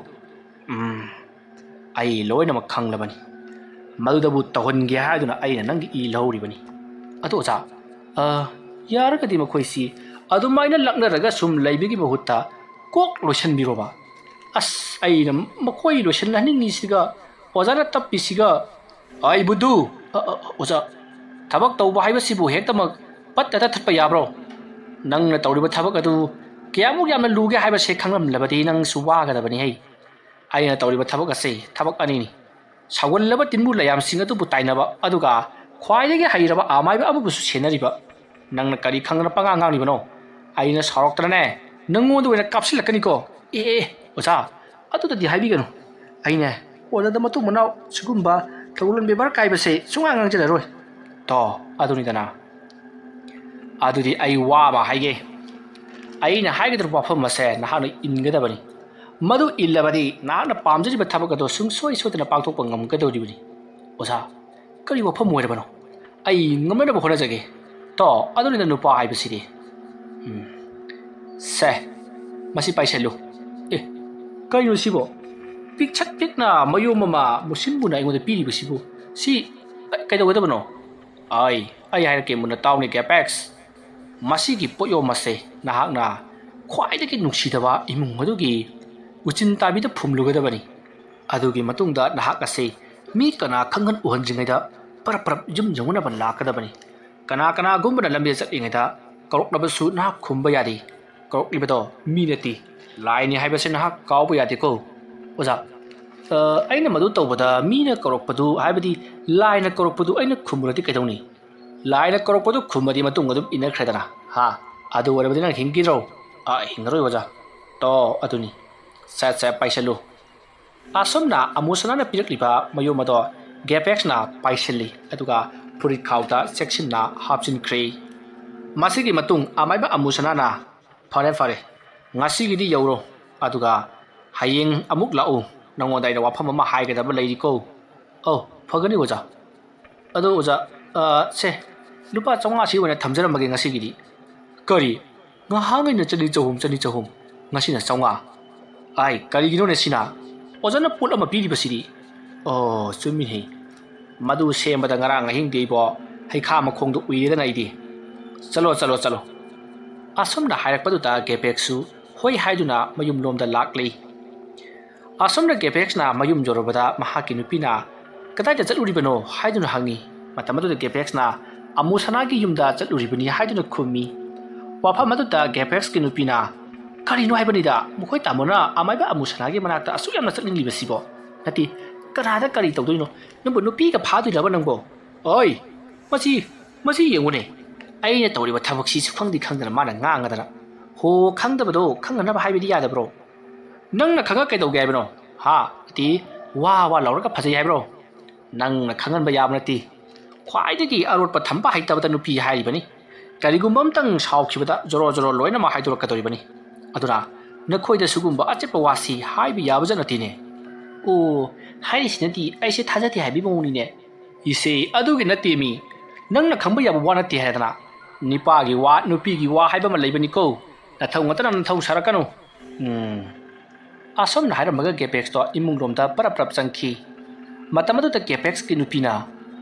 ꯎꯝ, ꯑꯩ ꯂꯣꯏꯅꯃꯛ ꯈꯪꯂꯕꯅꯤ꯫ ꯃꯗꯨꯗꯕꯨ ꯇꯧꯍꯟꯒꯦ ꯍꯥꯏꯗꯨꯅ ꯑꯩꯅ ꯅꯪꯒꯤ ꯏ ꯂꯧꯍꯧꯔꯤꯕꯅꯤ꯫ ꯑꯗꯣ ꯑꯣꯖꯥ, ꯑ, ꯌꯥꯔꯒꯗꯤ ꯃꯈꯣꯏꯁꯤ ꯑꯗꯨꯃꯥꯏꯅ ꯂꯛꯅꯔꯒ ꯁꯨꯝ ꯂꯩꯕꯒꯤ ꯃꯍꯨꯠꯇ ꯀꯣꯛ ꯂꯣꯏꯁꯤꯟꯕꯤꯔꯣꯕ꯫ ꯑꯁ, ꯑꯩꯅ ꯃꯈꯣꯏ ꯂꯣꯏꯁꯤꯜꯍꯟꯅꯤꯡꯉꯤꯁꯤꯒ ꯑꯣꯖꯥꯅ ꯇꯞꯄꯤꯁꯤꯒ꯫ "ꯑꯩ ꯕꯨꯗꯨ!" "ꯑ, ꯑ, ꯑꯣꯖꯥ, ꯊꯕꯛ ꯇꯧꯕ ꯍꯥꯏꯕꯁꯤꯕꯨ ꯍꯦꯛꯇꯃꯛ ꯄꯠ ꯍꯦꯛꯇ ꯊꯠꯄ ꯌꯥꯕ꯭ꯔꯣ? ꯅꯪꯅ ꯇꯧꯔꯤꯕ ꯊꯕꯛ ꯑꯗꯨ ꯀꯌꯥꯃꯨꯛ ꯌꯥꯝꯅ ꯂꯨꯒꯦ ꯍꯥꯏꯕꯁꯦ ꯈꯪꯂꯝꯂꯕꯗꯤ ꯅꯪꯁꯨ ꯋꯥꯒꯗꯕꯅꯤ ꯍꯩ꯫ ꯑꯩꯅ ꯇꯧꯔꯤꯕ ꯊꯕꯛ ꯑꯁꯤ ꯊꯕꯛ ꯑꯅꯤꯅꯤ: ꯁꯥꯎꯒꯜꯂꯕ ꯇꯤꯟꯕꯨ ꯂꯩꯌꯥꯝꯁꯤꯡ ꯑꯗꯨꯕꯨ ꯇꯥꯏꯅꯕ, ꯑꯗꯨꯒ ꯈ꯭ꯋꯥꯏꯗꯒꯤ ꯍꯩꯔꯕ ꯑꯃꯥꯏꯕ ꯑꯃꯕꯨꯁꯨ ꯁꯦꯟꯅꯔꯤꯕ꯫ ꯅꯪꯅ ꯀꯔꯤ ꯈꯪꯗꯅ ꯄꯉꯥꯡ ꯉꯥꯡꯂꯤꯕꯅꯣ? ꯑꯩꯅ ꯁꯥꯎꯔꯛꯇꯅꯅꯦ, ꯅꯪꯉꯣꯟꯗ ꯑꯣꯏꯅ ꯀꯥꯞꯁꯤꯜꯂꯛꯀꯅꯤꯀꯣ꯫" "ꯑꯦ, ꯑꯦ, ꯑꯣꯖꯥ, ꯑꯗꯨꯗꯗꯤ ꯍꯥꯏꯕꯤꯒꯅꯨ꯫ ꯑꯩꯅꯦ, ꯑꯣꯖꯥꯗ ꯃꯇꯨꯡ ꯃꯅꯥꯎ ꯁꯤꯒꯨꯝꯕ ꯊꯧꯒꯜꯂꯣꯟ ꯕꯦꯕꯥꯔ ꯀꯥꯏꯕꯁꯦ ꯁꯨꯡꯉꯥꯡ ꯉꯥꯡꯖꯔꯔꯣꯏ꯫" "ꯇꯣ, ꯑꯗꯨꯅꯤꯗꯅ꯫ ꯑꯗꯨꯗꯤ ꯑꯩ ꯋꯥ ꯑꯃ ꯍꯥꯏꯒꯦ꯫ ꯑꯩꯅ ꯍꯥꯏꯒꯗꯧꯔꯤꯕ ꯋꯥꯐꯝ ꯑꯁꯦ ꯅꯍꯥꯛꯅ ꯏꯟꯒꯗꯕꯅꯤ꯫ ꯃꯗꯨ ꯏꯜꯂꯕꯗꯤ ꯅꯍꯥꯛꯅ ꯄꯥꯝꯖꯔꯤꯕ ꯊꯕꯛ ꯑꯗꯨ ꯁꯨꯡꯁꯣꯏ ꯁꯣꯏꯗꯅ ꯄꯥꯡꯊꯣꯛꯄ ꯉꯝꯒꯗꯧꯔꯤꯕꯅꯤ꯫" "ꯑꯣꯖꯥ, ꯀꯔꯤ ꯋꯥꯐꯝ ꯑꯣꯏꯔꯕꯅꯣ? ꯑꯩ ꯉꯝꯅꯅꯕ ꯍꯣꯠꯅꯖꯒꯦ꯫" "ꯇꯣ, ꯑꯗꯨꯅꯤꯗ ꯅꯨꯄꯥ ꯍꯥꯏꯕꯁꯤꯗꯤ꯫ ꯎꯝ꯫ ꯁꯦ, ꯃꯁꯤ ꯄꯥꯏꯁꯜꯂꯨ꯫ ꯑꯦ, ꯀꯩꯅꯣ ꯁꯤꯕꯣ? ꯄꯤꯛꯁꯛ ꯄꯤꯛꯅ ꯃꯌꯣꯝ ꯑꯃ ꯃꯨꯁꯤꯟꯕꯨꯅ ꯑꯩꯉꯣꯟꯗ ꯄꯤꯔꯤꯕꯁꯤꯕꯨ? ꯁꯤ ꯀꯩꯗꯧꯒꯗꯕꯅꯣ?" "ꯑꯩ, ꯑꯩ ꯍꯥꯏꯔꯛꯀꯦ ꯃꯨꯟꯅ ꯇꯥꯎꯅꯦ, ꯒꯦꯄꯦꯛꯁ꯫ ꯃꯁꯤꯒꯤ ꯄꯣꯠꯌꯣꯝ ꯑꯁꯦ ꯅꯍꯥꯛꯅ ꯈ꯭ꯋꯥꯏꯗꯒꯤ ꯅꯨꯡꯁꯤꯗꯕ ꯏꯃꯨꯡ ꯑꯗꯨꯒꯤ ꯎꯆꯤꯟ ꯇꯥꯕꯤꯗ ꯐꯨꯝꯂꯨꯒꯗꯕꯅꯤ꯫ ꯑꯗꯨꯒꯤ ꯃꯇꯨꯡꯗ ꯅꯍꯥꯛ ꯑꯁꯤ ꯃꯤ ꯀꯅꯥ ꯈꯪꯍꯟ ꯎꯍꯟꯗ꯭ꯔꯤꯉꯩꯗ ꯄꯔꯞ ꯄꯔꯞ ꯌꯨꯝ ꯌꯧꯅꯅꯕ ꯂꯥꯛꯀꯗꯕꯅꯤ꯫ ꯀꯅꯥ ꯀꯅꯥꯒꯨꯝꯕꯅ ꯂꯝꯕꯤꯗ ꯆꯠꯂꯤꯉꯩꯗ ꯀꯧꯔꯛꯂꯕꯁꯨ ꯅꯍꯥꯛ ꯈꯨꯝꯕ ꯌꯥꯗꯦ꯫ ꯀꯧꯔꯛꯂꯤꯕꯗꯣ ꯃꯤ ꯅꯠꯇꯦ, ꯂꯥꯏꯅꯤ ꯍꯥꯏꯕꯁꯤ ꯅꯍꯥꯛ ꯀꯥꯎꯕ ꯌꯥꯗꯦꯀꯣ꯫ ꯑꯣꯖꯥ, ꯑ, ꯑꯩꯅ ꯃꯗꯨ ꯇꯧꯕꯗ ꯃꯤꯅ ꯀꯧꯔꯛꯄꯗꯨ, ꯍꯥꯏꯕꯗꯤ ꯂꯥꯏꯅ ꯀꯧꯔꯛꯄꯗꯨ ꯑꯩꯅ ꯈꯨꯝꯃꯨꯔꯗꯤ ꯀꯩꯗꯧꯅꯤ? ꯂꯥꯏꯅ ꯀꯧꯔꯛꯄꯗꯨ ꯈꯨꯝꯃꯗꯤ ꯃꯇꯨꯡ ꯑꯗꯨꯝ ꯏꯟꯅꯈ꯭ꯔꯦꯗꯅ꯫ ꯍꯥ? ꯑꯗꯨ ꯑꯣꯏꯔꯕꯗꯤ ꯅꯪ ꯍꯤꯡꯈꯤꯗ꯭ꯔꯣ? ꯑ, ꯍꯤꯡꯉꯔꯣꯏ ꯑꯣꯖꯥ꯫ ꯇꯣ, ꯑꯗꯨꯅꯤ꯫ ꯁꯦ, ꯁꯦ, ꯄꯥꯏꯁꯜꯂꯨ꯫ ꯑꯁꯨꯝꯅ ꯑꯃꯨꯁꯅꯥꯅ ꯄꯤꯔꯛꯂꯤꯕ ꯃꯌꯨꯝ ꯑꯗꯣ ꯒꯦꯄꯦꯛꯁꯅ ꯄꯥꯏꯁꯤꯜꯂꯤ, ꯑꯗꯨꯒ ꯐꯨꯔꯤꯠ ꯈꯥꯎꯗ ꯆꯦꯛꯁꯤꯟꯅ ꯍꯥꯞꯆꯤꯟꯈ꯭ꯔꯦ꯫ ꯃꯁꯤꯒꯤ ꯃꯇꯨꯡ ꯑꯃꯥꯏꯕ ꯑꯃꯨꯁꯅꯥꯅ, "ꯐꯔꯦ, ꯐꯔꯦ, ꯉꯁꯤꯒꯤꯗꯤ ꯌꯧꯔꯣ, ꯑꯗꯨꯒ ꯍꯌꯦꯡ ꯑꯃꯨꯛ ꯂꯥꯛꯎ, ꯅꯉꯣꯟꯗ ꯑꯩꯅ ꯋꯥꯐꯝ ꯑꯃ ꯍꯥꯏꯒꯗꯕ ꯂꯩꯔꯤꯀꯣ꯫" "ꯑꯧ, ꯐꯒꯅꯤ ꯑꯣꯖꯥ꯫" "ꯑꯗꯣ ꯑꯣꯖꯥ, ꯑ, ꯁꯦ, ꯂꯨꯄꯥ ꯆꯥꯝꯃꯉꯥꯁꯤ ꯑꯣꯏꯅ ꯊꯝꯖꯔꯝꯃꯒꯦ ꯉꯁꯤꯒꯤꯗꯤ꯫" "ꯀꯔꯤ? ꯉꯍꯥꯟꯉꯩꯅ ꯆꯅꯤ ꯆꯍꯨꯝ, ꯆꯅꯤ ꯆꯍꯨꯝ, ꯉꯁꯤꯅ ꯆꯥꯝꯃꯉꯥ? ꯑꯥꯏ, ꯀꯔꯤꯒꯤꯅꯣꯅꯦ ꯁꯤꯅ? ꯑꯣꯖꯥꯅ ꯄꯣꯠ ꯑꯃ ꯄꯤꯔꯤꯕꯁꯤꯗꯤ?" "ꯑꯣ, ꯆꯨꯝꯃꯤꯅꯦ꯫ ꯃꯗꯨ ꯁꯦꯝꯕꯗ ꯉꯔꯥꯡ ꯑꯍꯤꯡꯗꯤ ꯑꯩꯕꯣ ꯍꯩꯈꯥ ꯃꯈꯣꯡꯗꯣ ꯎꯏꯔꯦꯗꯅ ꯑꯩꯗꯤ꯫ ꯆꯠꯂꯣ, ꯆꯠꯂꯣ, ꯆꯠꯂꯣ꯫" ꯑꯁꯨꯝꯅ ꯍꯥꯏꯔꯛꯄꯗꯨꯗ ꯒꯦꯕꯦꯛꯁꯨ ꯍꯣꯏ ꯍꯥꯏꯗꯨꯅ ꯃꯌꯨꯝꯂꯣꯝꯗ ꯂꯥꯛꯂꯤ꯫ ꯑꯁꯨꯝꯅ ꯒꯦꯕꯦꯛꯁꯅ ꯃꯌꯨꯝ ꯌꯧꯔꯕꯗ ꯃꯍꯥꯛꯀꯤ ꯅꯨꯄꯤꯅ, "ꯀꯗꯥꯏꯗ ꯆꯠꯂꯨꯔꯤꯕꯅꯣ?" ꯍꯥꯏꯗꯨꯅ ꯍꯪꯉꯤ꯫ ꯃꯇꯝ ꯑꯗꯨꯗ ꯒꯦꯕꯦꯛꯁꯅ, "ꯑꯃꯨꯁꯅꯥꯒꯤ ꯌꯨꯝꯗ ꯆꯠꯂꯨꯔꯤꯕꯅꯤ" ꯍꯥꯏꯗꯨꯅ ꯈꯨꯝꯃꯤ꯫ ꯋꯥꯐꯝ ꯑꯗꯨꯗ ꯒꯦꯕꯦꯛꯁꯀꯤ ꯅꯨꯄꯤꯅ, "ꯀꯔꯤꯅꯣ ꯍꯥꯏꯕꯅꯤꯗ? ꯃꯈꯣꯏ ꯇꯥꯃꯣꯅ ꯑꯃꯥꯏꯕ ꯑꯃꯨꯁꯅꯥꯒꯤ ꯃꯅꯥꯛꯇ ꯑꯁꯨꯛ ꯌꯥꯝꯅ ꯆꯠꯅꯤꯡꯂꯤꯕꯁꯤꯕꯣ? ꯅꯠꯇꯦ, ꯀꯅꯥꯗ ꯀꯔꯤ ꯇꯧꯗꯣꯏꯅꯣ? ꯅꯪꯕꯨ ꯅꯨꯄꯤꯒ ꯐꯥꯗꯣꯏꯔꯕ ꯅꯪꯕꯣ? ꯑꯣꯏ, ꯃꯁꯤ, ꯃꯁꯤ ꯌꯦꯡꯉꯨꯅꯦ꯫ ꯑꯩꯅ ꯇꯧꯔꯤꯕ ꯊꯕꯛꯁꯤ ꯁꯨꯈꯪꯗꯤ ꯈꯪꯗꯅ ꯃꯥꯅ ꯉꯥꯡꯉꯗꯅ꯫ ꯍꯣ, ꯈꯪꯗꯕꯗꯣ ꯈꯪꯅꯅꯕ ꯍꯥꯏꯕꯗꯤ ꯌꯥꯗꯕ꯭ꯔꯣ? ꯅꯪꯅ ꯈꯪꯉ ꯀꯩꯗꯧꯒꯦ ꯍꯥꯏꯕꯅꯣ? ꯍꯥ? ꯅꯠꯇꯦ, ꯋꯥ ꯋꯥ ꯂꯥꯎꯔꯒ ꯐꯖꯩ ꯍꯥꯏꯕ꯭ꯔꯣ? ꯅꯪꯅ ꯈꯪꯍꯟꯕ ꯌꯥꯕ ꯅꯠꯇꯦ꯫ ꯈ꯭ꯋꯥꯏꯗꯒꯤ ꯑꯔꯣꯠꯄ ꯊꯝꯕ ꯍꯩꯇꯕꯗ ꯅꯨꯄꯤ ꯍꯥꯏꯔꯤꯕꯅꯤ꯫ ꯀꯔꯤꯒꯨꯝꯕ ꯑꯝꯇꯪ ꯁꯥꯎꯈꯤꯕꯗ ꯖꯣꯔꯣ ꯖꯣꯔꯣ ꯂꯣꯏꯅꯃꯛ ꯍꯥꯏꯗꯣꯔꯛꯀꯗꯧꯔꯤꯕꯅꯤ꯫ ꯑꯗꯨꯅ ꯅꯈꯣꯏꯗ ꯁꯤꯒꯨꯝꯕ ꯑꯆꯦꯠꯄ ꯋꯥꯁꯤ ꯍꯥꯏꯕ ꯌꯥꯕꯖꯥꯠ ꯅꯠꯇꯦꯅꯦ꯫" "ꯑꯣ, ꯍꯥꯏꯔꯤꯁꯤꯅꯗꯤ ꯑꯩꯁꯦ ꯊꯥꯖꯗꯦ ꯍꯥꯏꯕꯒꯤ ꯃꯑꯣꯡꯅꯤꯅꯦ꯫" "ꯏꯆꯦ, ꯑꯗꯨꯒꯤ ꯅꯠꯇꯦ ꯃꯤ꯫ ꯅꯪꯅ ꯈꯪꯕ ꯌꯥꯕ ꯋꯥ ꯅꯠꯇꯦ ꯍꯥꯏꯗꯅ꯫ ꯅꯤꯄꯥꯒꯤ ꯋꯥ, ꯅꯨꯄꯤꯒꯤ ꯋꯥ ꯍꯥꯏꯕ ꯑꯃ ꯂꯩꯕꯅꯤꯀꯣ꯫ ꯅꯊꯧ ꯉꯥꯛꯇꯅ ꯅꯊꯧ ꯁꯥꯔꯛꯀꯅꯨ꯫" ꯎꯝ꯫ ꯑꯁꯨꯝꯅ ꯍꯥꯏꯔꯝꯃꯒ ꯒꯦꯕꯦꯛꯁꯇꯣ ꯏꯃꯨꯡꯂꯣꯝꯗ ꯄꯔꯞ ꯄꯔꯞ ꯆꯪꯈꯤ꯫ ꯃꯇꯝ ꯑꯗꯨꯗ ꯒꯦꯕꯦꯛꯁꯀꯤ ꯅꯨꯄꯤꯅ,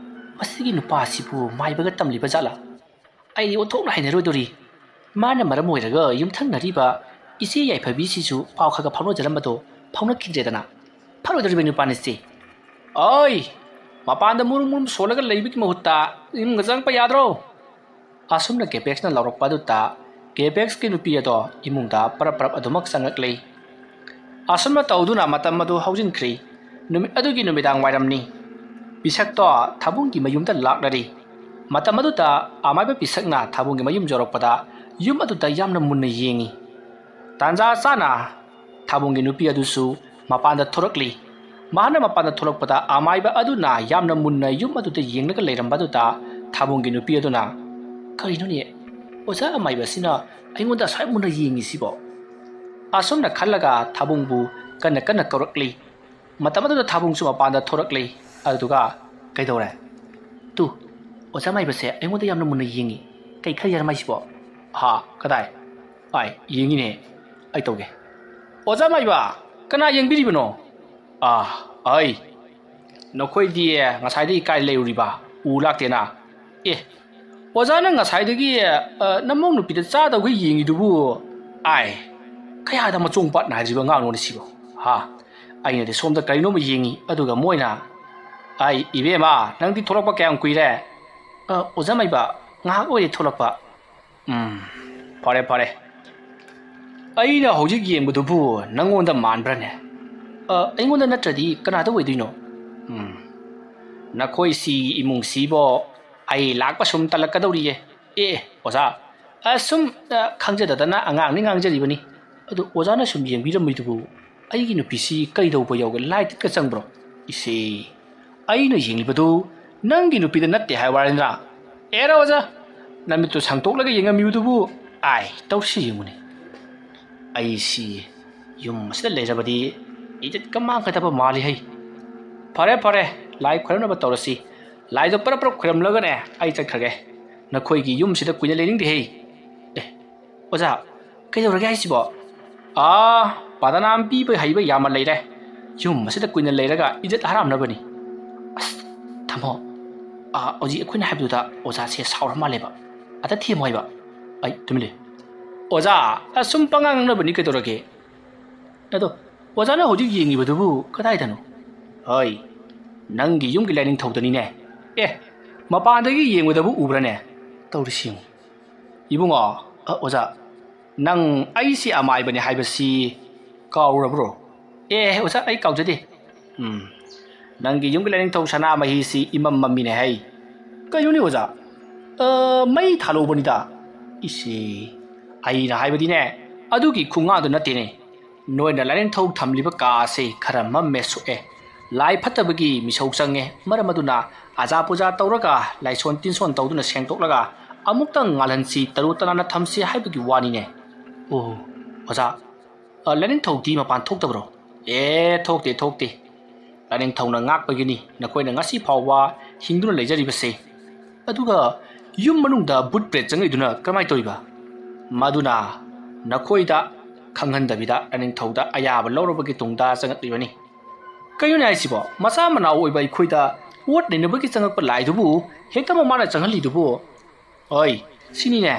"ꯃꯁꯤꯒꯤ ꯅꯨꯄꯥꯁꯤꯕꯨ ꯃꯥꯏꯕꯒ ꯇꯝꯂꯤꯕ ꯖꯥꯠꯂꯥ? ꯑꯩꯗꯤ ꯑꯣꯟꯊꯣꯛꯅ ꯍꯩꯅꯔꯣꯏꯗꯧꯔꯤ꯫ ꯃꯥꯅ ꯃꯔꯝ ꯑꯣꯏꯔꯒ ꯌꯨꯝꯊꯪꯅꯔꯤꯕ ꯏꯆꯦ ꯌꯥꯏꯐꯕꯤꯁꯤꯁꯨ ꯄꯥꯎ ꯈꯔ ꯈꯔ ꯐꯥꯎꯅꯖꯔꯝꯕꯗꯣ ꯐꯥꯎꯅꯈꯤꯗ꯭ꯔꯦꯗꯅ꯫ ꯐꯔꯣꯏꯗꯧꯔꯤꯕ ꯅꯨꯄꯥꯅꯤꯁꯦ꯫ ꯑꯣꯏ! ꯃꯄꯥꯟꯗ ꯃꯨꯔꯨꯝ ꯃꯨꯔꯨꯝ ꯁꯣꯜꯂꯒ ꯂꯩꯕꯒꯤ ꯃꯍꯨꯠꯇ ꯏꯃꯨꯡꯗ ꯆꯪꯉꯛꯄ ꯌꯥꯗ꯭ꯔꯣ?" ꯑꯁꯨꯝꯅ ꯀꯦꯄꯦꯛꯁꯅ ꯂꯧꯔꯛꯄ ꯑꯗꯨꯗ ꯀꯦꯄꯦꯛꯁꯀꯤ ꯅꯨꯄꯤ ꯑꯗꯣ ꯏꯃꯨꯡꯗ ꯄꯔꯞ ꯄꯔꯞ ꯑꯗꯨꯃꯛ ꯆꯪꯉꯛꯂꯤ꯫ ꯑꯁꯨꯝꯅ ꯇꯧꯗꯨꯅ ꯃꯇꯝ ꯑꯗꯨ ꯍꯧꯖꯤꯟꯈ꯭ꯔꯤ꯫ ꯅꯨꯃꯤꯠ ꯑꯗꯨꯒꯤ ꯅꯨꯃꯤꯗꯥꯡ ꯋꯥꯏꯔꯝꯅꯤ꯫ ꯄꯤꯁꯛꯇꯣ ꯊꯥꯕꯨꯡꯒꯤ ꯃꯌꯨꯝꯗ ꯂꯥꯛꯂꯔꯤ꯫ ꯃꯇꯝ ꯑꯗꯨꯗ ꯑꯃꯥꯏꯕ ꯄꯤꯁꯛꯅ ꯊꯥꯕꯨꯡꯒꯤ ꯃꯌꯨꯝ ꯌꯧꯔꯛꯄꯗ ꯌꯨꯝ ꯑꯗꯨꯗ ꯌꯥꯝꯅ ꯃꯨꯟꯅ ꯌꯦꯡꯉꯤ꯫ ꯇꯥꯟꯖꯥ ꯆꯥꯅ ꯊꯥꯕꯨꯡꯒꯤ ꯅꯨꯄꯤ ꯑꯗꯨꯁꯨ ꯃꯄꯥꯟꯗ ꯊꯣꯔꯛꯂꯤ꯫ ꯃꯍꯥꯛꯅ ꯃꯄꯥꯟꯗ ꯊꯣꯛꯂꯛꯄꯗ ꯑꯃꯥꯏꯕ ꯑꯗꯨꯅ ꯌꯥꯝꯅ ꯃꯨꯟꯅ ꯌꯨꯝ ꯑꯗꯨꯗ ꯌꯦꯡꯂꯒ ꯂꯩꯔꯝꯕ ꯑꯗꯨꯗ ꯊꯥꯕꯨꯡꯒꯤ ꯅꯨꯄꯤ ꯑꯗꯨꯅ, "ꯀꯔꯤꯅꯣꯅꯦ, ꯑꯣꯖꯥ ꯑꯃꯥꯏꯕ ꯑꯁꯤꯅ ꯑꯩꯉꯣꯟꯗ ꯑꯁꯨꯛ ꯃꯨꯟꯅ ꯌꯦꯡꯉꯤꯁꯤꯕꯣ?" ꯑꯁꯨꯝꯅ ꯈꯜꯂꯒ ꯊꯥꯕꯨꯡꯕꯨ ꯀꯟꯅ ꯀꯟꯅ ꯀꯧꯔꯛꯂꯤ꯫ ꯃꯇꯝ ꯑꯗꯨꯗ ꯊꯥꯕꯨꯡꯁꯨ ꯃꯄꯥꯟꯗ ꯊꯣꯔꯛꯂꯤ꯫ ꯑꯗꯨꯗꯨꯒ, "ꯀꯩꯗꯧꯔꯦ? ꯇꯨ, ꯑꯣꯖꯥ ꯃꯥꯏꯕꯁꯦ ꯑꯩꯉꯣꯟꯗ ꯌꯥꯝꯅ ꯃꯨꯟꯅ ꯌꯦꯡꯉꯤ꯫ ꯀꯩ ꯈꯜꯂꯤꯖꯥꯠꯅꯣ ꯃꯥꯏꯁꯤꯕꯣ?" "ꯍꯥ? ꯀꯗꯥꯏ?" "ꯑꯥꯏ, ꯌꯦꯡꯉꯤꯅꯦ꯫ ꯑꯩ ꯇꯧꯒꯦ꯫ ꯑꯣꯖꯥ ꯃꯥꯏꯕ, ꯀꯅꯥ ꯌꯦꯡꯕꯤꯔꯤꯕꯅꯣ?" "ꯑꯥ, ꯑꯩ꯫ ꯅꯈꯣꯏꯗꯤ ꯉꯁꯥꯏꯗꯒꯤ ꯀꯥꯏ ꯂꯩꯔꯨꯔꯤꯕ? ꯎ ꯂꯥꯛꯇꯦꯅ?" "ꯑꯦ, ꯑꯣꯖꯥꯅ ꯉꯁꯥꯏꯗꯒꯤ, ꯑ, ꯅꯃꯧ ꯅꯨꯄꯤꯗ ꯆꯥꯗꯧꯒ ꯌꯦꯡꯉꯤꯗꯨꯕꯨ?" "ꯑꯥꯏ, ꯀꯌꯥꯗ ꯃꯆꯣꯡ ꯄꯥꯠ ꯅꯥꯏꯗ꯭ꯔꯤꯕ ꯑꯉꯥꯡꯅꯣꯅꯦ ꯁꯤꯕꯣ? ꯍꯥ? ꯑꯩꯅꯗꯤ ꯁꯣꯝꯗ ꯀꯔꯤꯅꯣꯝꯃ ꯌꯦꯡꯉꯤ, ꯑꯗꯨꯒ ꯃꯣꯏꯅ, ꯑꯩ, ꯏꯕꯦꯝꯃ, ꯅꯪꯗꯤ ꯊꯣꯛꯂꯛꯄ ꯀꯌꯥꯝ ꯀꯨꯏꯔꯦ?" "ꯑ, ꯑꯣꯖꯥ ꯃꯥꯏꯕ, ꯉꯥꯏꯍꯥꯛ ꯑꯣꯏꯔꯦ ꯊꯣꯛꯂꯛꯄ꯫" "ꯎꯝ, ꯐꯔꯦ, ꯐꯔꯦ꯫ ꯑꯩꯅ ꯍꯧꯖꯤꯛ ꯌꯦꯡꯕꯗꯨꯕꯨ ꯅꯪꯉꯣꯟꯗ ꯃꯥꯟꯕ꯭ꯔꯅꯦ?" "ꯑ, ꯑꯩꯉꯣꯟꯗ ꯅꯠꯇ꯭ꯔꯗꯤ ꯀꯅꯥꯗ ꯑꯣꯏꯗꯣꯏꯅꯣ?" "ꯎꯝ, ꯅꯈꯣꯏ ꯁꯤ ꯏꯃꯨꯡꯁꯤꯕꯣ ꯑꯩ ꯂꯥꯛꯄ ꯁꯨꯝ ꯇꯜꯂꯛꯀꯗꯧꯔꯤꯌꯦ꯫ ꯑꯦ, ꯑꯦ, ꯑꯣꯖꯥ, ꯑ, ꯁꯨꯝ, ꯑ, ꯈꯪꯖꯗꯗꯅ ꯑꯉꯥꯡꯅꯤ ꯉꯥꯡꯖꯔꯤꯕꯅꯤ꯫ ꯑꯗꯨ ꯑꯣꯖꯥꯅ ꯁꯨꯝ ꯌꯦꯡꯕꯤꯔꯝꯃꯤꯗꯨꯕꯨ ꯑꯩꯒꯤ ꯅꯨꯄꯤꯁꯤ ꯀꯩꯗꯧꯕ ꯌꯥꯎꯒꯦ? ꯂꯥꯏ ꯇꯤꯟꯒ ꯆꯪꯕ꯭ꯔꯣ?" "ꯏꯆꯦ, ꯑꯩꯅ ꯌꯦꯡꯂꯤꯕꯗꯨ ꯅꯪꯒꯤ ꯅꯨꯄꯤꯗ ꯅꯠꯇꯦ ꯍꯥꯏ ꯋꯥꯔꯤꯅ?" "ꯑꯦꯔꯥ ꯑꯣꯖꯥ, ꯅꯃꯤꯠꯇꯨ ꯁꯪꯇꯣꯛꯂꯒ ꯌꯦꯡꯉꯝꯃꯤꯕꯗꯨꯕꯨ?" "ꯑꯥꯏ, ꯇꯧꯁꯤ ꯌꯦꯡꯉꯨꯅꯦ꯫ ꯑꯩꯁꯤ ꯌꯨꯝ ꯑꯁꯤꯗ ꯂꯩꯔꯕꯗꯤ ꯏꯖꯠꯀ ꯃꯥꯡꯒꯗꯕ ꯃꯥꯜꯂꯤ ꯍꯩ꯫ ꯐꯔꯦ, ꯐꯔꯦ, ꯂꯥꯏ ꯈꯣꯏꯔꯝꯅꯕ ꯇꯧꯔꯁꯤ꯫ ꯂꯥꯏꯗꯣ ꯄꯔꯞ ꯄꯔꯞ ꯈꯣꯏꯔꯝꯂꯒꯅꯦ ꯑꯩ ꯆꯠꯈ꯭ꯔꯒꯦ꯫ ꯅꯈꯣꯏꯒꯤ ꯌꯨꯝꯁꯤꯗ ꯀꯨꯏꯅ ꯂꯩꯅꯤꯡꯗꯦ ꯍꯩ꯫" "ꯑꯦ, ꯑꯣꯖꯥ, ꯀꯩꯗꯧꯔꯒꯦ ꯍꯥꯏꯁꯤꯕꯣ?" "ꯑꯥ, ꯄꯥꯗꯅꯥꯝ ꯄꯤꯕ ꯍꯩꯕ ꯌꯥꯝꯅ ꯂꯩꯔꯦ꯫ ꯌꯨꯝ ꯑꯁꯤꯗ ꯀꯨꯏꯅ ꯂꯩꯔꯒ ꯏꯖꯠ ꯍꯔꯥꯝꯅꯕꯅꯤ꯫" "ꯑꯁ, ꯊꯝꯃꯣ꯫ ꯑꯥ, ꯍꯧꯖꯤꯛ ꯑꯩꯈꯣꯏꯅ ꯍꯥꯏꯕꯗꯨꯗ ꯑꯣꯖꯥꯁꯦ ꯁꯥꯎꯔ ꯃꯥꯜꯂꯦꯕ꯫ ꯑꯗ ꯊꯦꯝꯃꯣ ꯍꯥꯏꯕ꯫" "ꯑꯩ ꯇꯨꯃꯤꯟ ꯂꯩ꯫" "ꯑꯣꯖꯥ, ꯑꯁꯨꯝ ꯄꯉꯥꯡ ꯉꯥꯡꯅꯕꯅꯤ, ꯀꯩꯗꯧꯔꯒꯦ?" "ꯑꯗꯣ ꯑꯣꯖꯥꯅ ꯍꯧꯖꯤꯛ ꯌꯦꯡꯉꯤꯕꯗꯨꯕꯨ ꯀꯗꯥꯏꯗꯅꯣ?" "ꯍꯣꯏ, ꯅꯪꯒꯤ ꯌꯨꯝꯒꯤ ꯂꯥꯏꯅꯤꯡꯊꯧꯗꯅꯤꯅꯦ꯫ ꯑꯦ, ꯃꯄꯥꯟꯗꯒꯤ ꯌꯦꯡꯕꯗꯕꯨ ꯎꯕ꯭ꯔꯅꯦ? ꯇꯧꯔꯤꯁꯤ ꯌꯦꯡꯉꯨ꯫ ꯏꯕꯨꯡꯉꯣ, ꯑ, ꯑꯣꯖꯥ, ꯅꯪ ꯑꯩꯁꯤ ꯑꯃꯥꯏꯕꯅꯤ ꯍꯥꯏꯕꯁꯤ ꯀꯥꯎꯔꯕ꯭ꯔꯣ? ꯑꯦ, ꯑꯣꯖꯥ, ꯑꯩ ꯀꯥꯎꯖꯗꯦ꯫ ꯎꯝ, ꯅꯪꯒꯤ ꯌꯨꯝꯒꯤ ꯂꯥꯏꯅꯤꯡꯊꯧ ꯁꯅꯥꯃꯍꯤꯁꯤ ꯏꯃꯝ ꯃꯝꯃꯤꯅꯦ ꯍꯩ꯫ ꯀꯩꯅꯣꯅꯦ ꯑꯣꯖꯥ? ꯑ, ꯃꯩ ꯊꯥꯜꯍꯧꯕꯅꯤꯗ꯫ ꯏꯁꯦ, ꯑꯩꯅ ꯍꯥꯏꯕꯗꯤꯅꯦ, ꯑꯗꯨꯒꯤ ꯈꯨꯉꯥꯡꯗꯨ ꯅꯠꯇꯦꯅꯦ꯫ ꯅꯣꯏꯅ ꯂꯥꯏꯅꯤꯡꯊꯧ ꯊꯝꯂꯤꯕ ꯀꯥ ꯑꯁꯤ ꯈꯔ ꯃꯝꯃꯦ ꯁꯣꯛꯑꯦ꯫ ꯂꯥꯏ ꯐꯠꯇꯕꯒꯤ ꯃꯤꯁꯧ ꯆꯪꯉꯦ꯫ ꯃꯔꯝ ꯑꯗꯨꯅ ꯑꯖꯥ ꯄꯨꯖꯥ ꯇꯧꯔꯒ, ꯂꯥꯏꯁꯣꯟ ꯇꯤꯟꯁꯣꯟ ꯇꯧꯗꯨꯅ ꯁꯦꯡꯗꯣꯛꯂꯒ ꯑꯃꯨꯛꯇꯪ ꯉꯥꯜꯍꯟꯁꯤ, ꯇꯔꯨ ꯇꯅꯥꯟꯅ ꯊꯝꯁꯤ ꯍꯥꯏꯕꯒꯤ ꯋꯥꯅꯤꯅꯦ꯫ ꯑꯣ, ꯑꯣꯖꯥ, ꯑ, ꯂꯥꯏꯅꯤꯡꯊꯧꯗꯤ ꯃꯄꯥꯟ ꯊꯣꯛꯇꯕ꯭ꯔꯣ? ꯑꯦ, ꯊꯣꯛꯇꯦ, ꯊꯣꯛꯇꯦ꯫ ꯂꯥꯏꯅꯤꯡꯊꯧꯅ ꯉꯥꯛꯄꯒꯤꯅꯤ ꯅꯈꯣꯏꯅ ꯉꯁꯤ ꯐꯥꯎꯕ ꯍꯤꯡꯗꯨꯅ ꯂꯩꯖꯔꯤꯕꯁꯦ꯫ ꯑꯗꯨꯒ ꯌꯨꯝ ꯃꯅꯨꯡꯗ ꯕꯨꯠ ꯄ꯭ꯔꯦꯠ ꯆꯪꯉꯛꯏꯗꯨꯅ ꯀꯔꯝꯍꯥꯏꯅ ꯇꯧꯔꯤꯕ? ꯃꯗꯨꯅ ꯅꯈꯣꯏꯗ ꯈꯪꯍꯟꯗꯕꯤꯗ ꯂꯥꯏꯅꯤꯡꯊꯧꯗ ꯑꯌꯥꯕ ꯂꯧꯔꯕꯒꯤ ꯇꯨꯡꯗ ꯆꯪꯉꯛꯂꯤꯕꯅꯤ꯫ ꯀꯩꯅꯣꯅꯦ ꯍꯥꯏꯁꯤꯕꯣ? ꯃꯆꯥ ꯃꯅꯥꯎ ꯑꯣꯏꯕ ꯑꯩꯈꯣꯏꯗ ꯑꯣꯠ ꯅꯩꯅꯕꯒꯤ ꯆꯪꯉꯛꯄ ꯂꯥꯏꯗꯨꯕꯨ ꯍꯦꯛꯇ ꯃꯃꯥꯅ ꯆꯪꯍꯜꯂꯤꯗꯨꯕꯨ? ꯍꯣꯏ, ꯁꯤꯅꯤꯅꯦ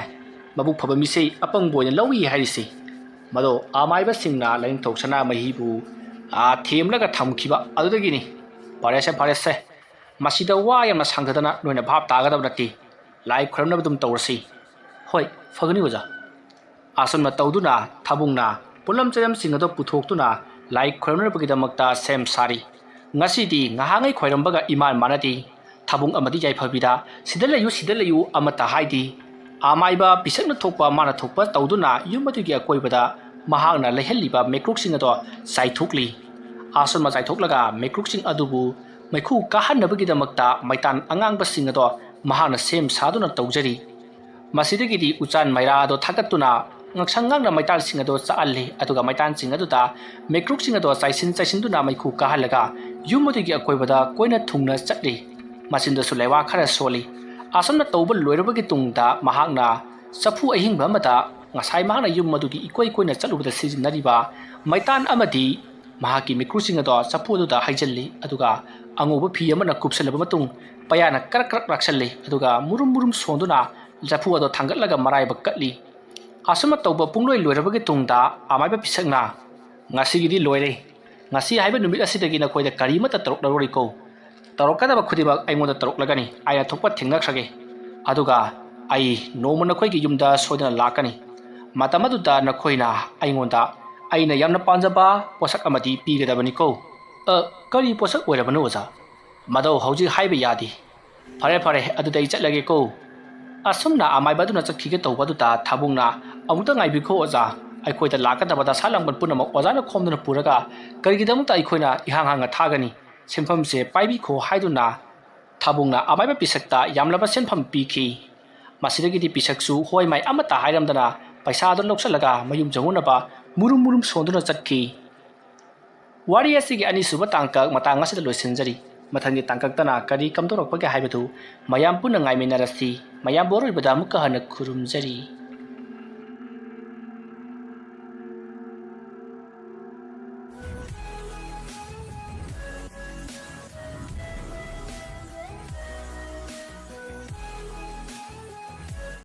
ꯃꯕꯨꯛ ꯐꯕ ꯃꯤꯁꯦ ꯑꯄꯪꯕ ꯑꯣꯏꯅ ꯂꯧꯏ ꯍꯥꯏꯔꯤꯁꯦ꯫ ꯃꯗꯣ ꯑꯃꯥꯏꯕꯁꯤꯡꯅ ꯂꯥꯏꯅꯤꯡꯊꯧ ꯁꯅꯥꯃꯍꯤꯕꯨ, ꯑꯥ, ꯊꯦꯝꯂꯒ ꯊꯝꯈꯤꯕ ꯑꯗꯨꯗꯒꯤꯅꯤ꯫ ꯐꯔꯦꯁꯦ, ꯐꯔꯦꯁꯦ꯫ ꯃꯁꯤꯗ ꯋꯥ ꯌꯥꯝꯅ ꯁꯥꯡꯊꯗꯅ ꯅꯣꯏꯅ ꯚꯥꯞ ꯇꯥꯒꯗꯕ ꯅꯠꯇꯦ꯫ ꯂꯥꯏ ꯈꯣꯏꯔꯝꯅꯕ ꯑꯗꯨꯝ ꯇꯧꯔꯁꯤ꯫ ꯍꯣꯏ, ꯐꯒꯅꯤ ꯑꯣꯖꯥ꯫ ꯑꯁꯨꯝꯅ ꯇꯧꯗꯨꯅ ꯊꯥꯕꯨꯡꯅ ꯄꯣꯠꯂꯝ ꯆꯩꯂꯝꯁꯤꯡ ꯑꯗꯨ ꯄꯨꯊꯣꯛꯇꯨꯅ ꯂꯥꯏ ꯈꯣꯏꯔꯝꯅꯕꯒꯤꯗꯃꯛꯇ ꯁꯦꯝ ꯁꯥꯔꯤ꯫ ꯉꯁꯤꯗꯤ ꯉꯍꯥꯉꯩ ꯈꯣꯏꯔꯝꯕꯒ ꯏꯃꯥꯟ ꯃꯥꯟꯅꯗꯦ꯫ ꯊꯥꯕꯨꯡ ꯑꯃꯗꯤ ꯌꯥꯏꯐꯕꯤꯗ "ꯁꯤꯗ ꯂꯩꯌꯨ, ꯁꯤꯗ ꯂꯩꯌꯨ" ꯑꯃꯠꯇ ꯍꯥꯏꯗꯦ꯫ ꯑꯃꯥꯏꯕ ꯄꯤꯁꯛꯅ ꯊꯣꯛꯄ ꯃꯥꯅ ꯊꯣꯛꯄ ꯇꯧꯗꯨꯅ ꯌꯨꯝ ꯑꯗꯨꯒꯤ ꯑꯀꯣꯏꯕꯗ ꯃꯍꯥꯛꯅ ꯂꯩꯍꯜꯂꯤꯕ ꯃꯩꯀ꯭ꯔꯨꯛꯁꯤꯡ ꯑꯗꯣ ꯆꯥꯏꯊꯣꯛꯂꯤ꯫ ꯑꯁꯨꯝꯅ ꯆꯥꯏꯊꯣꯛꯂꯒ ꯃꯩꯀ꯭ꯔꯨꯛꯁꯤꯡ ꯑꯗꯨꯕꯨ ꯃꯩꯈꯨ ꯀꯥꯍꯟꯅꯕꯒꯤꯗꯃꯛꯇ ꯃꯩꯇꯥꯟ ꯑꯉꯥꯡꯕꯁꯤꯡ ꯑꯗꯣ ꯃꯍꯥꯛꯅ ꯁꯦꯝ ꯁꯥꯗꯨꯅ ꯇꯧꯖꯔꯤ꯫ ꯃꯁꯤꯗꯒꯤꯗꯤ ꯎꯆꯥꯟ ꯃꯩꯔꯥ ꯑꯗꯣ ꯊꯥꯒꯠꯇꯨꯅ ꯉꯛꯁꯪ ꯉꯥꯡꯅ ꯃꯩꯇꯥꯟꯁꯤꯡ ꯑꯗꯣ ꯆꯥꯛꯍꯜꯂꯤ, ꯑꯗꯨꯒ ꯃꯩꯇꯥꯟꯁꯤꯡ ꯑꯗꯨꯗ ꯃꯩꯀ꯭ꯔꯨꯛꯁꯤꯡ ꯑꯗꯣ ꯆꯥꯏꯁꯤꯟ ꯆꯥꯏꯁꯤꯟꯗꯨꯅ ꯃꯩꯈꯨ ꯀꯥꯍꯜꯂꯒ ꯌꯨꯝ ꯑꯗꯨꯒꯤ ꯑꯀꯣꯏꯕꯗ ꯀꯣꯏꯅ ꯊꯨꯡꯅ ꯆꯠꯂꯤ꯫ ꯃꯆꯤꯟꯗꯁꯨ ꯂꯩꯋꯥ ꯈꯔ ꯁꯣꯜꯂꯤ꯫ ꯑꯁꯨꯝꯅ ꯇꯧꯕ ꯂꯣꯏꯔꯕꯒꯤ ꯇꯨꯡꯗ ꯃꯍꯥꯛꯅ ꯆꯐꯨ ꯑꯍꯤꯡꯕ ꯑꯃꯗ ꯉꯁꯥꯏ ꯃꯍꯥꯛꯅ ꯌꯨꯝ ꯑꯗꯨꯒꯤ ꯏꯀꯣꯏ ꯀꯣꯏꯅ ꯆꯠꯂꯨꯕꯗ ꯁꯤꯖꯤꯟꯅꯔꯤꯕ ꯃꯩꯇꯥꯟ ꯑꯃꯗꯤ ꯃꯍꯥꯛꯀꯤ ꯃꯩꯀ꯭ꯔꯨꯁꯤꯡ ꯑꯗꯣ ꯆꯐꯨ ꯑꯗꯨꯗ ꯍꯩꯖꯤꯜꯂꯤ, ꯑꯗꯨꯒ ꯑꯉꯧꯕ ꯐꯤ ꯑꯃꯅ ꯀꯨꯞꯁꯤꯜꯂꯕ ꯃꯇꯨꯡ ꯄꯌꯥꯅ ꯀꯔꯛ ꯀꯔꯛ ꯂꯥꯛꯁꯜꯂꯤ, ꯑꯗꯨꯒ ꯃꯨꯔꯨꯝ ꯃꯨꯔꯨꯝ ꯁꯣꯟꯗꯨꯅ ꯆꯐꯨ ꯑꯗꯣ ꯊꯥꯡꯒꯠꯂꯒ ꯃꯔꯥꯏꯕꯛ ꯀꯠꯂꯤ꯫ ꯑꯁꯨꯝꯅ ꯇꯧꯕ ꯄꯨꯡꯂꯣꯏ ꯂꯣꯏꯔꯕꯒꯤ ꯇꯨꯡꯗ ꯑꯃꯥꯏꯕ ꯄꯤꯁꯛꯅ, "ꯉꯁꯤꯒꯤꯗꯤ ꯂꯣꯏꯔꯦ꯫ ꯉꯁꯤ ꯍꯥꯏꯕ ꯅꯨꯃꯤꯠ ꯑꯁꯤꯗꯒꯤ ꯅꯈꯣꯏꯗ ꯀꯔꯤꯃꯠꯇ ꯇꯧꯔꯛꯂꯔꯣꯏꯀꯣ꯫ ꯇꯧꯔꯛꯀꯗꯕ ꯈꯨꯗꯤꯡꯃꯛ ꯑꯩꯉꯣꯟꯗ ꯇꯧꯔꯛꯂꯒꯅꯤ꯫ ꯑꯩꯅ ꯊꯣꯛꯄ ꯊꯦꯡꯅꯈ꯭ꯔꯒꯦ꯫ ꯑꯗꯨꯒ ꯑꯩ ꯅꯣꯡꯃ ꯅꯈꯣꯏꯒꯤ ꯌꯨꯝꯗ ꯁꯣꯏꯗꯅ ꯂꯥꯛꯀꯅꯤ꯫ ꯃꯇꯝ ꯑꯗꯨꯗ ꯅꯈꯣꯏꯅ ꯑꯩꯉꯣꯟꯗ ꯑꯩꯅ ꯌꯥꯝꯅ ꯄꯥꯝꯖꯕ ꯄꯣꯠꯁꯛ ꯑꯃꯗꯤ ꯄꯤꯒꯗꯕꯅꯤꯀꯣ꯫ "ꯑ, ꯀꯔꯤ ꯄꯣꯠꯁꯛ ꯑꯣꯏꯔꯕꯅꯣ, ꯑꯣꯖꯥ?" "ꯃꯗꯧ ꯍꯧꯖꯤꯛ ꯍꯥꯏꯕ ꯌꯥꯗꯦ꯫" "ꯐꯔꯦ, ꯐꯔꯦ, ꯑꯗꯨꯗꯤ ꯑꯩ ꯆꯠꯂꯒꯦꯀꯣ꯫" ꯑꯁꯨꯝꯅ ꯑꯃꯥꯏꯕ ꯑꯗꯨꯅ ꯆꯠꯈꯤꯒꯦ ꯇꯧꯕ ꯑꯗꯨꯗ ꯊꯥꯕꯨꯡꯅ, "ꯑꯃꯨꯛꯇ ꯉꯥꯏꯕꯤꯈꯣ ꯑꯣꯖꯥ, ꯑꯩꯈꯣꯏꯗ ꯂꯥꯛꯀꯗꯕ ꯗꯁꯥ ꯂꯥꯡꯕꯟ ꯄꯨꯝꯅꯃꯛ ꯑꯣꯖꯥꯅ ꯈꯣꯝꯗꯨꯅ ꯄꯨꯔꯒ ꯀꯔꯤꯒꯤꯗꯃꯛꯇ ꯑꯩꯈꯣꯏꯅ ꯏꯍꯥꯡ ꯍꯥꯡꯅ ꯊꯥꯒꯅꯤ? ꯁꯦꯟꯐꯝꯁꯦ ꯄꯥꯏꯕꯤꯈꯣ" ꯍꯥꯏꯗꯨꯅ ꯊꯥꯕꯨꯡꯅ ꯑꯃꯥꯏꯕ ꯄꯤꯁꯛꯇ ꯌꯥꯝꯂꯕ ꯁꯦꯟꯐꯝ ꯄꯤꯈꯤ꯫ ꯃꯁꯤꯗꯒꯤꯗꯤ ꯄꯤꯁꯛꯁꯨ ꯍꯣꯏ ꯃꯥꯏ ꯑꯃꯠꯇ ꯍꯥꯏꯔꯝꯗꯅ ꯄꯩꯁꯥ ꯑꯗꯨ ꯂꯧꯁꯤꯜꯂꯒ ꯃꯌꯨꯝ ꯌꯧꯅꯅꯕ ꯃꯨꯔꯨꯝ ꯃꯨꯔꯨꯝ ꯁꯣꯟꯗꯨꯅ ꯆꯠꯈꯤ꯫ ꯋꯥꯔꯤ ꯑꯁꯤꯒꯤ ꯑꯅꯤꯁꯨꯕ ꯇꯥꯡꯀꯛ ꯃꯇꯥꯡ ꯑꯁꯤꯗ ꯂꯣꯏꯁꯤꯟꯖꯔꯤ꯫ ꯃꯊꯪꯒꯤ ꯇꯥꯡꯀꯛꯇꯅ ꯀꯔꯤ ꯀꯝꯗꯧꯔꯛꯄꯒꯦ ꯍꯥꯏꯕꯗꯨ ꯃꯌꯥꯝ ꯄꯨꯟꯅ ꯉꯥꯏꯃꯤꯟꯅꯔꯁꯤ꯫ ꯃꯌꯥꯝꯕꯨ ꯑꯔꯣꯏꯕꯗ ꯑꯃꯨꯛꯀ ꯍꯟꯅ ꯈꯨꯔꯨꯝꯖꯔꯤ꯫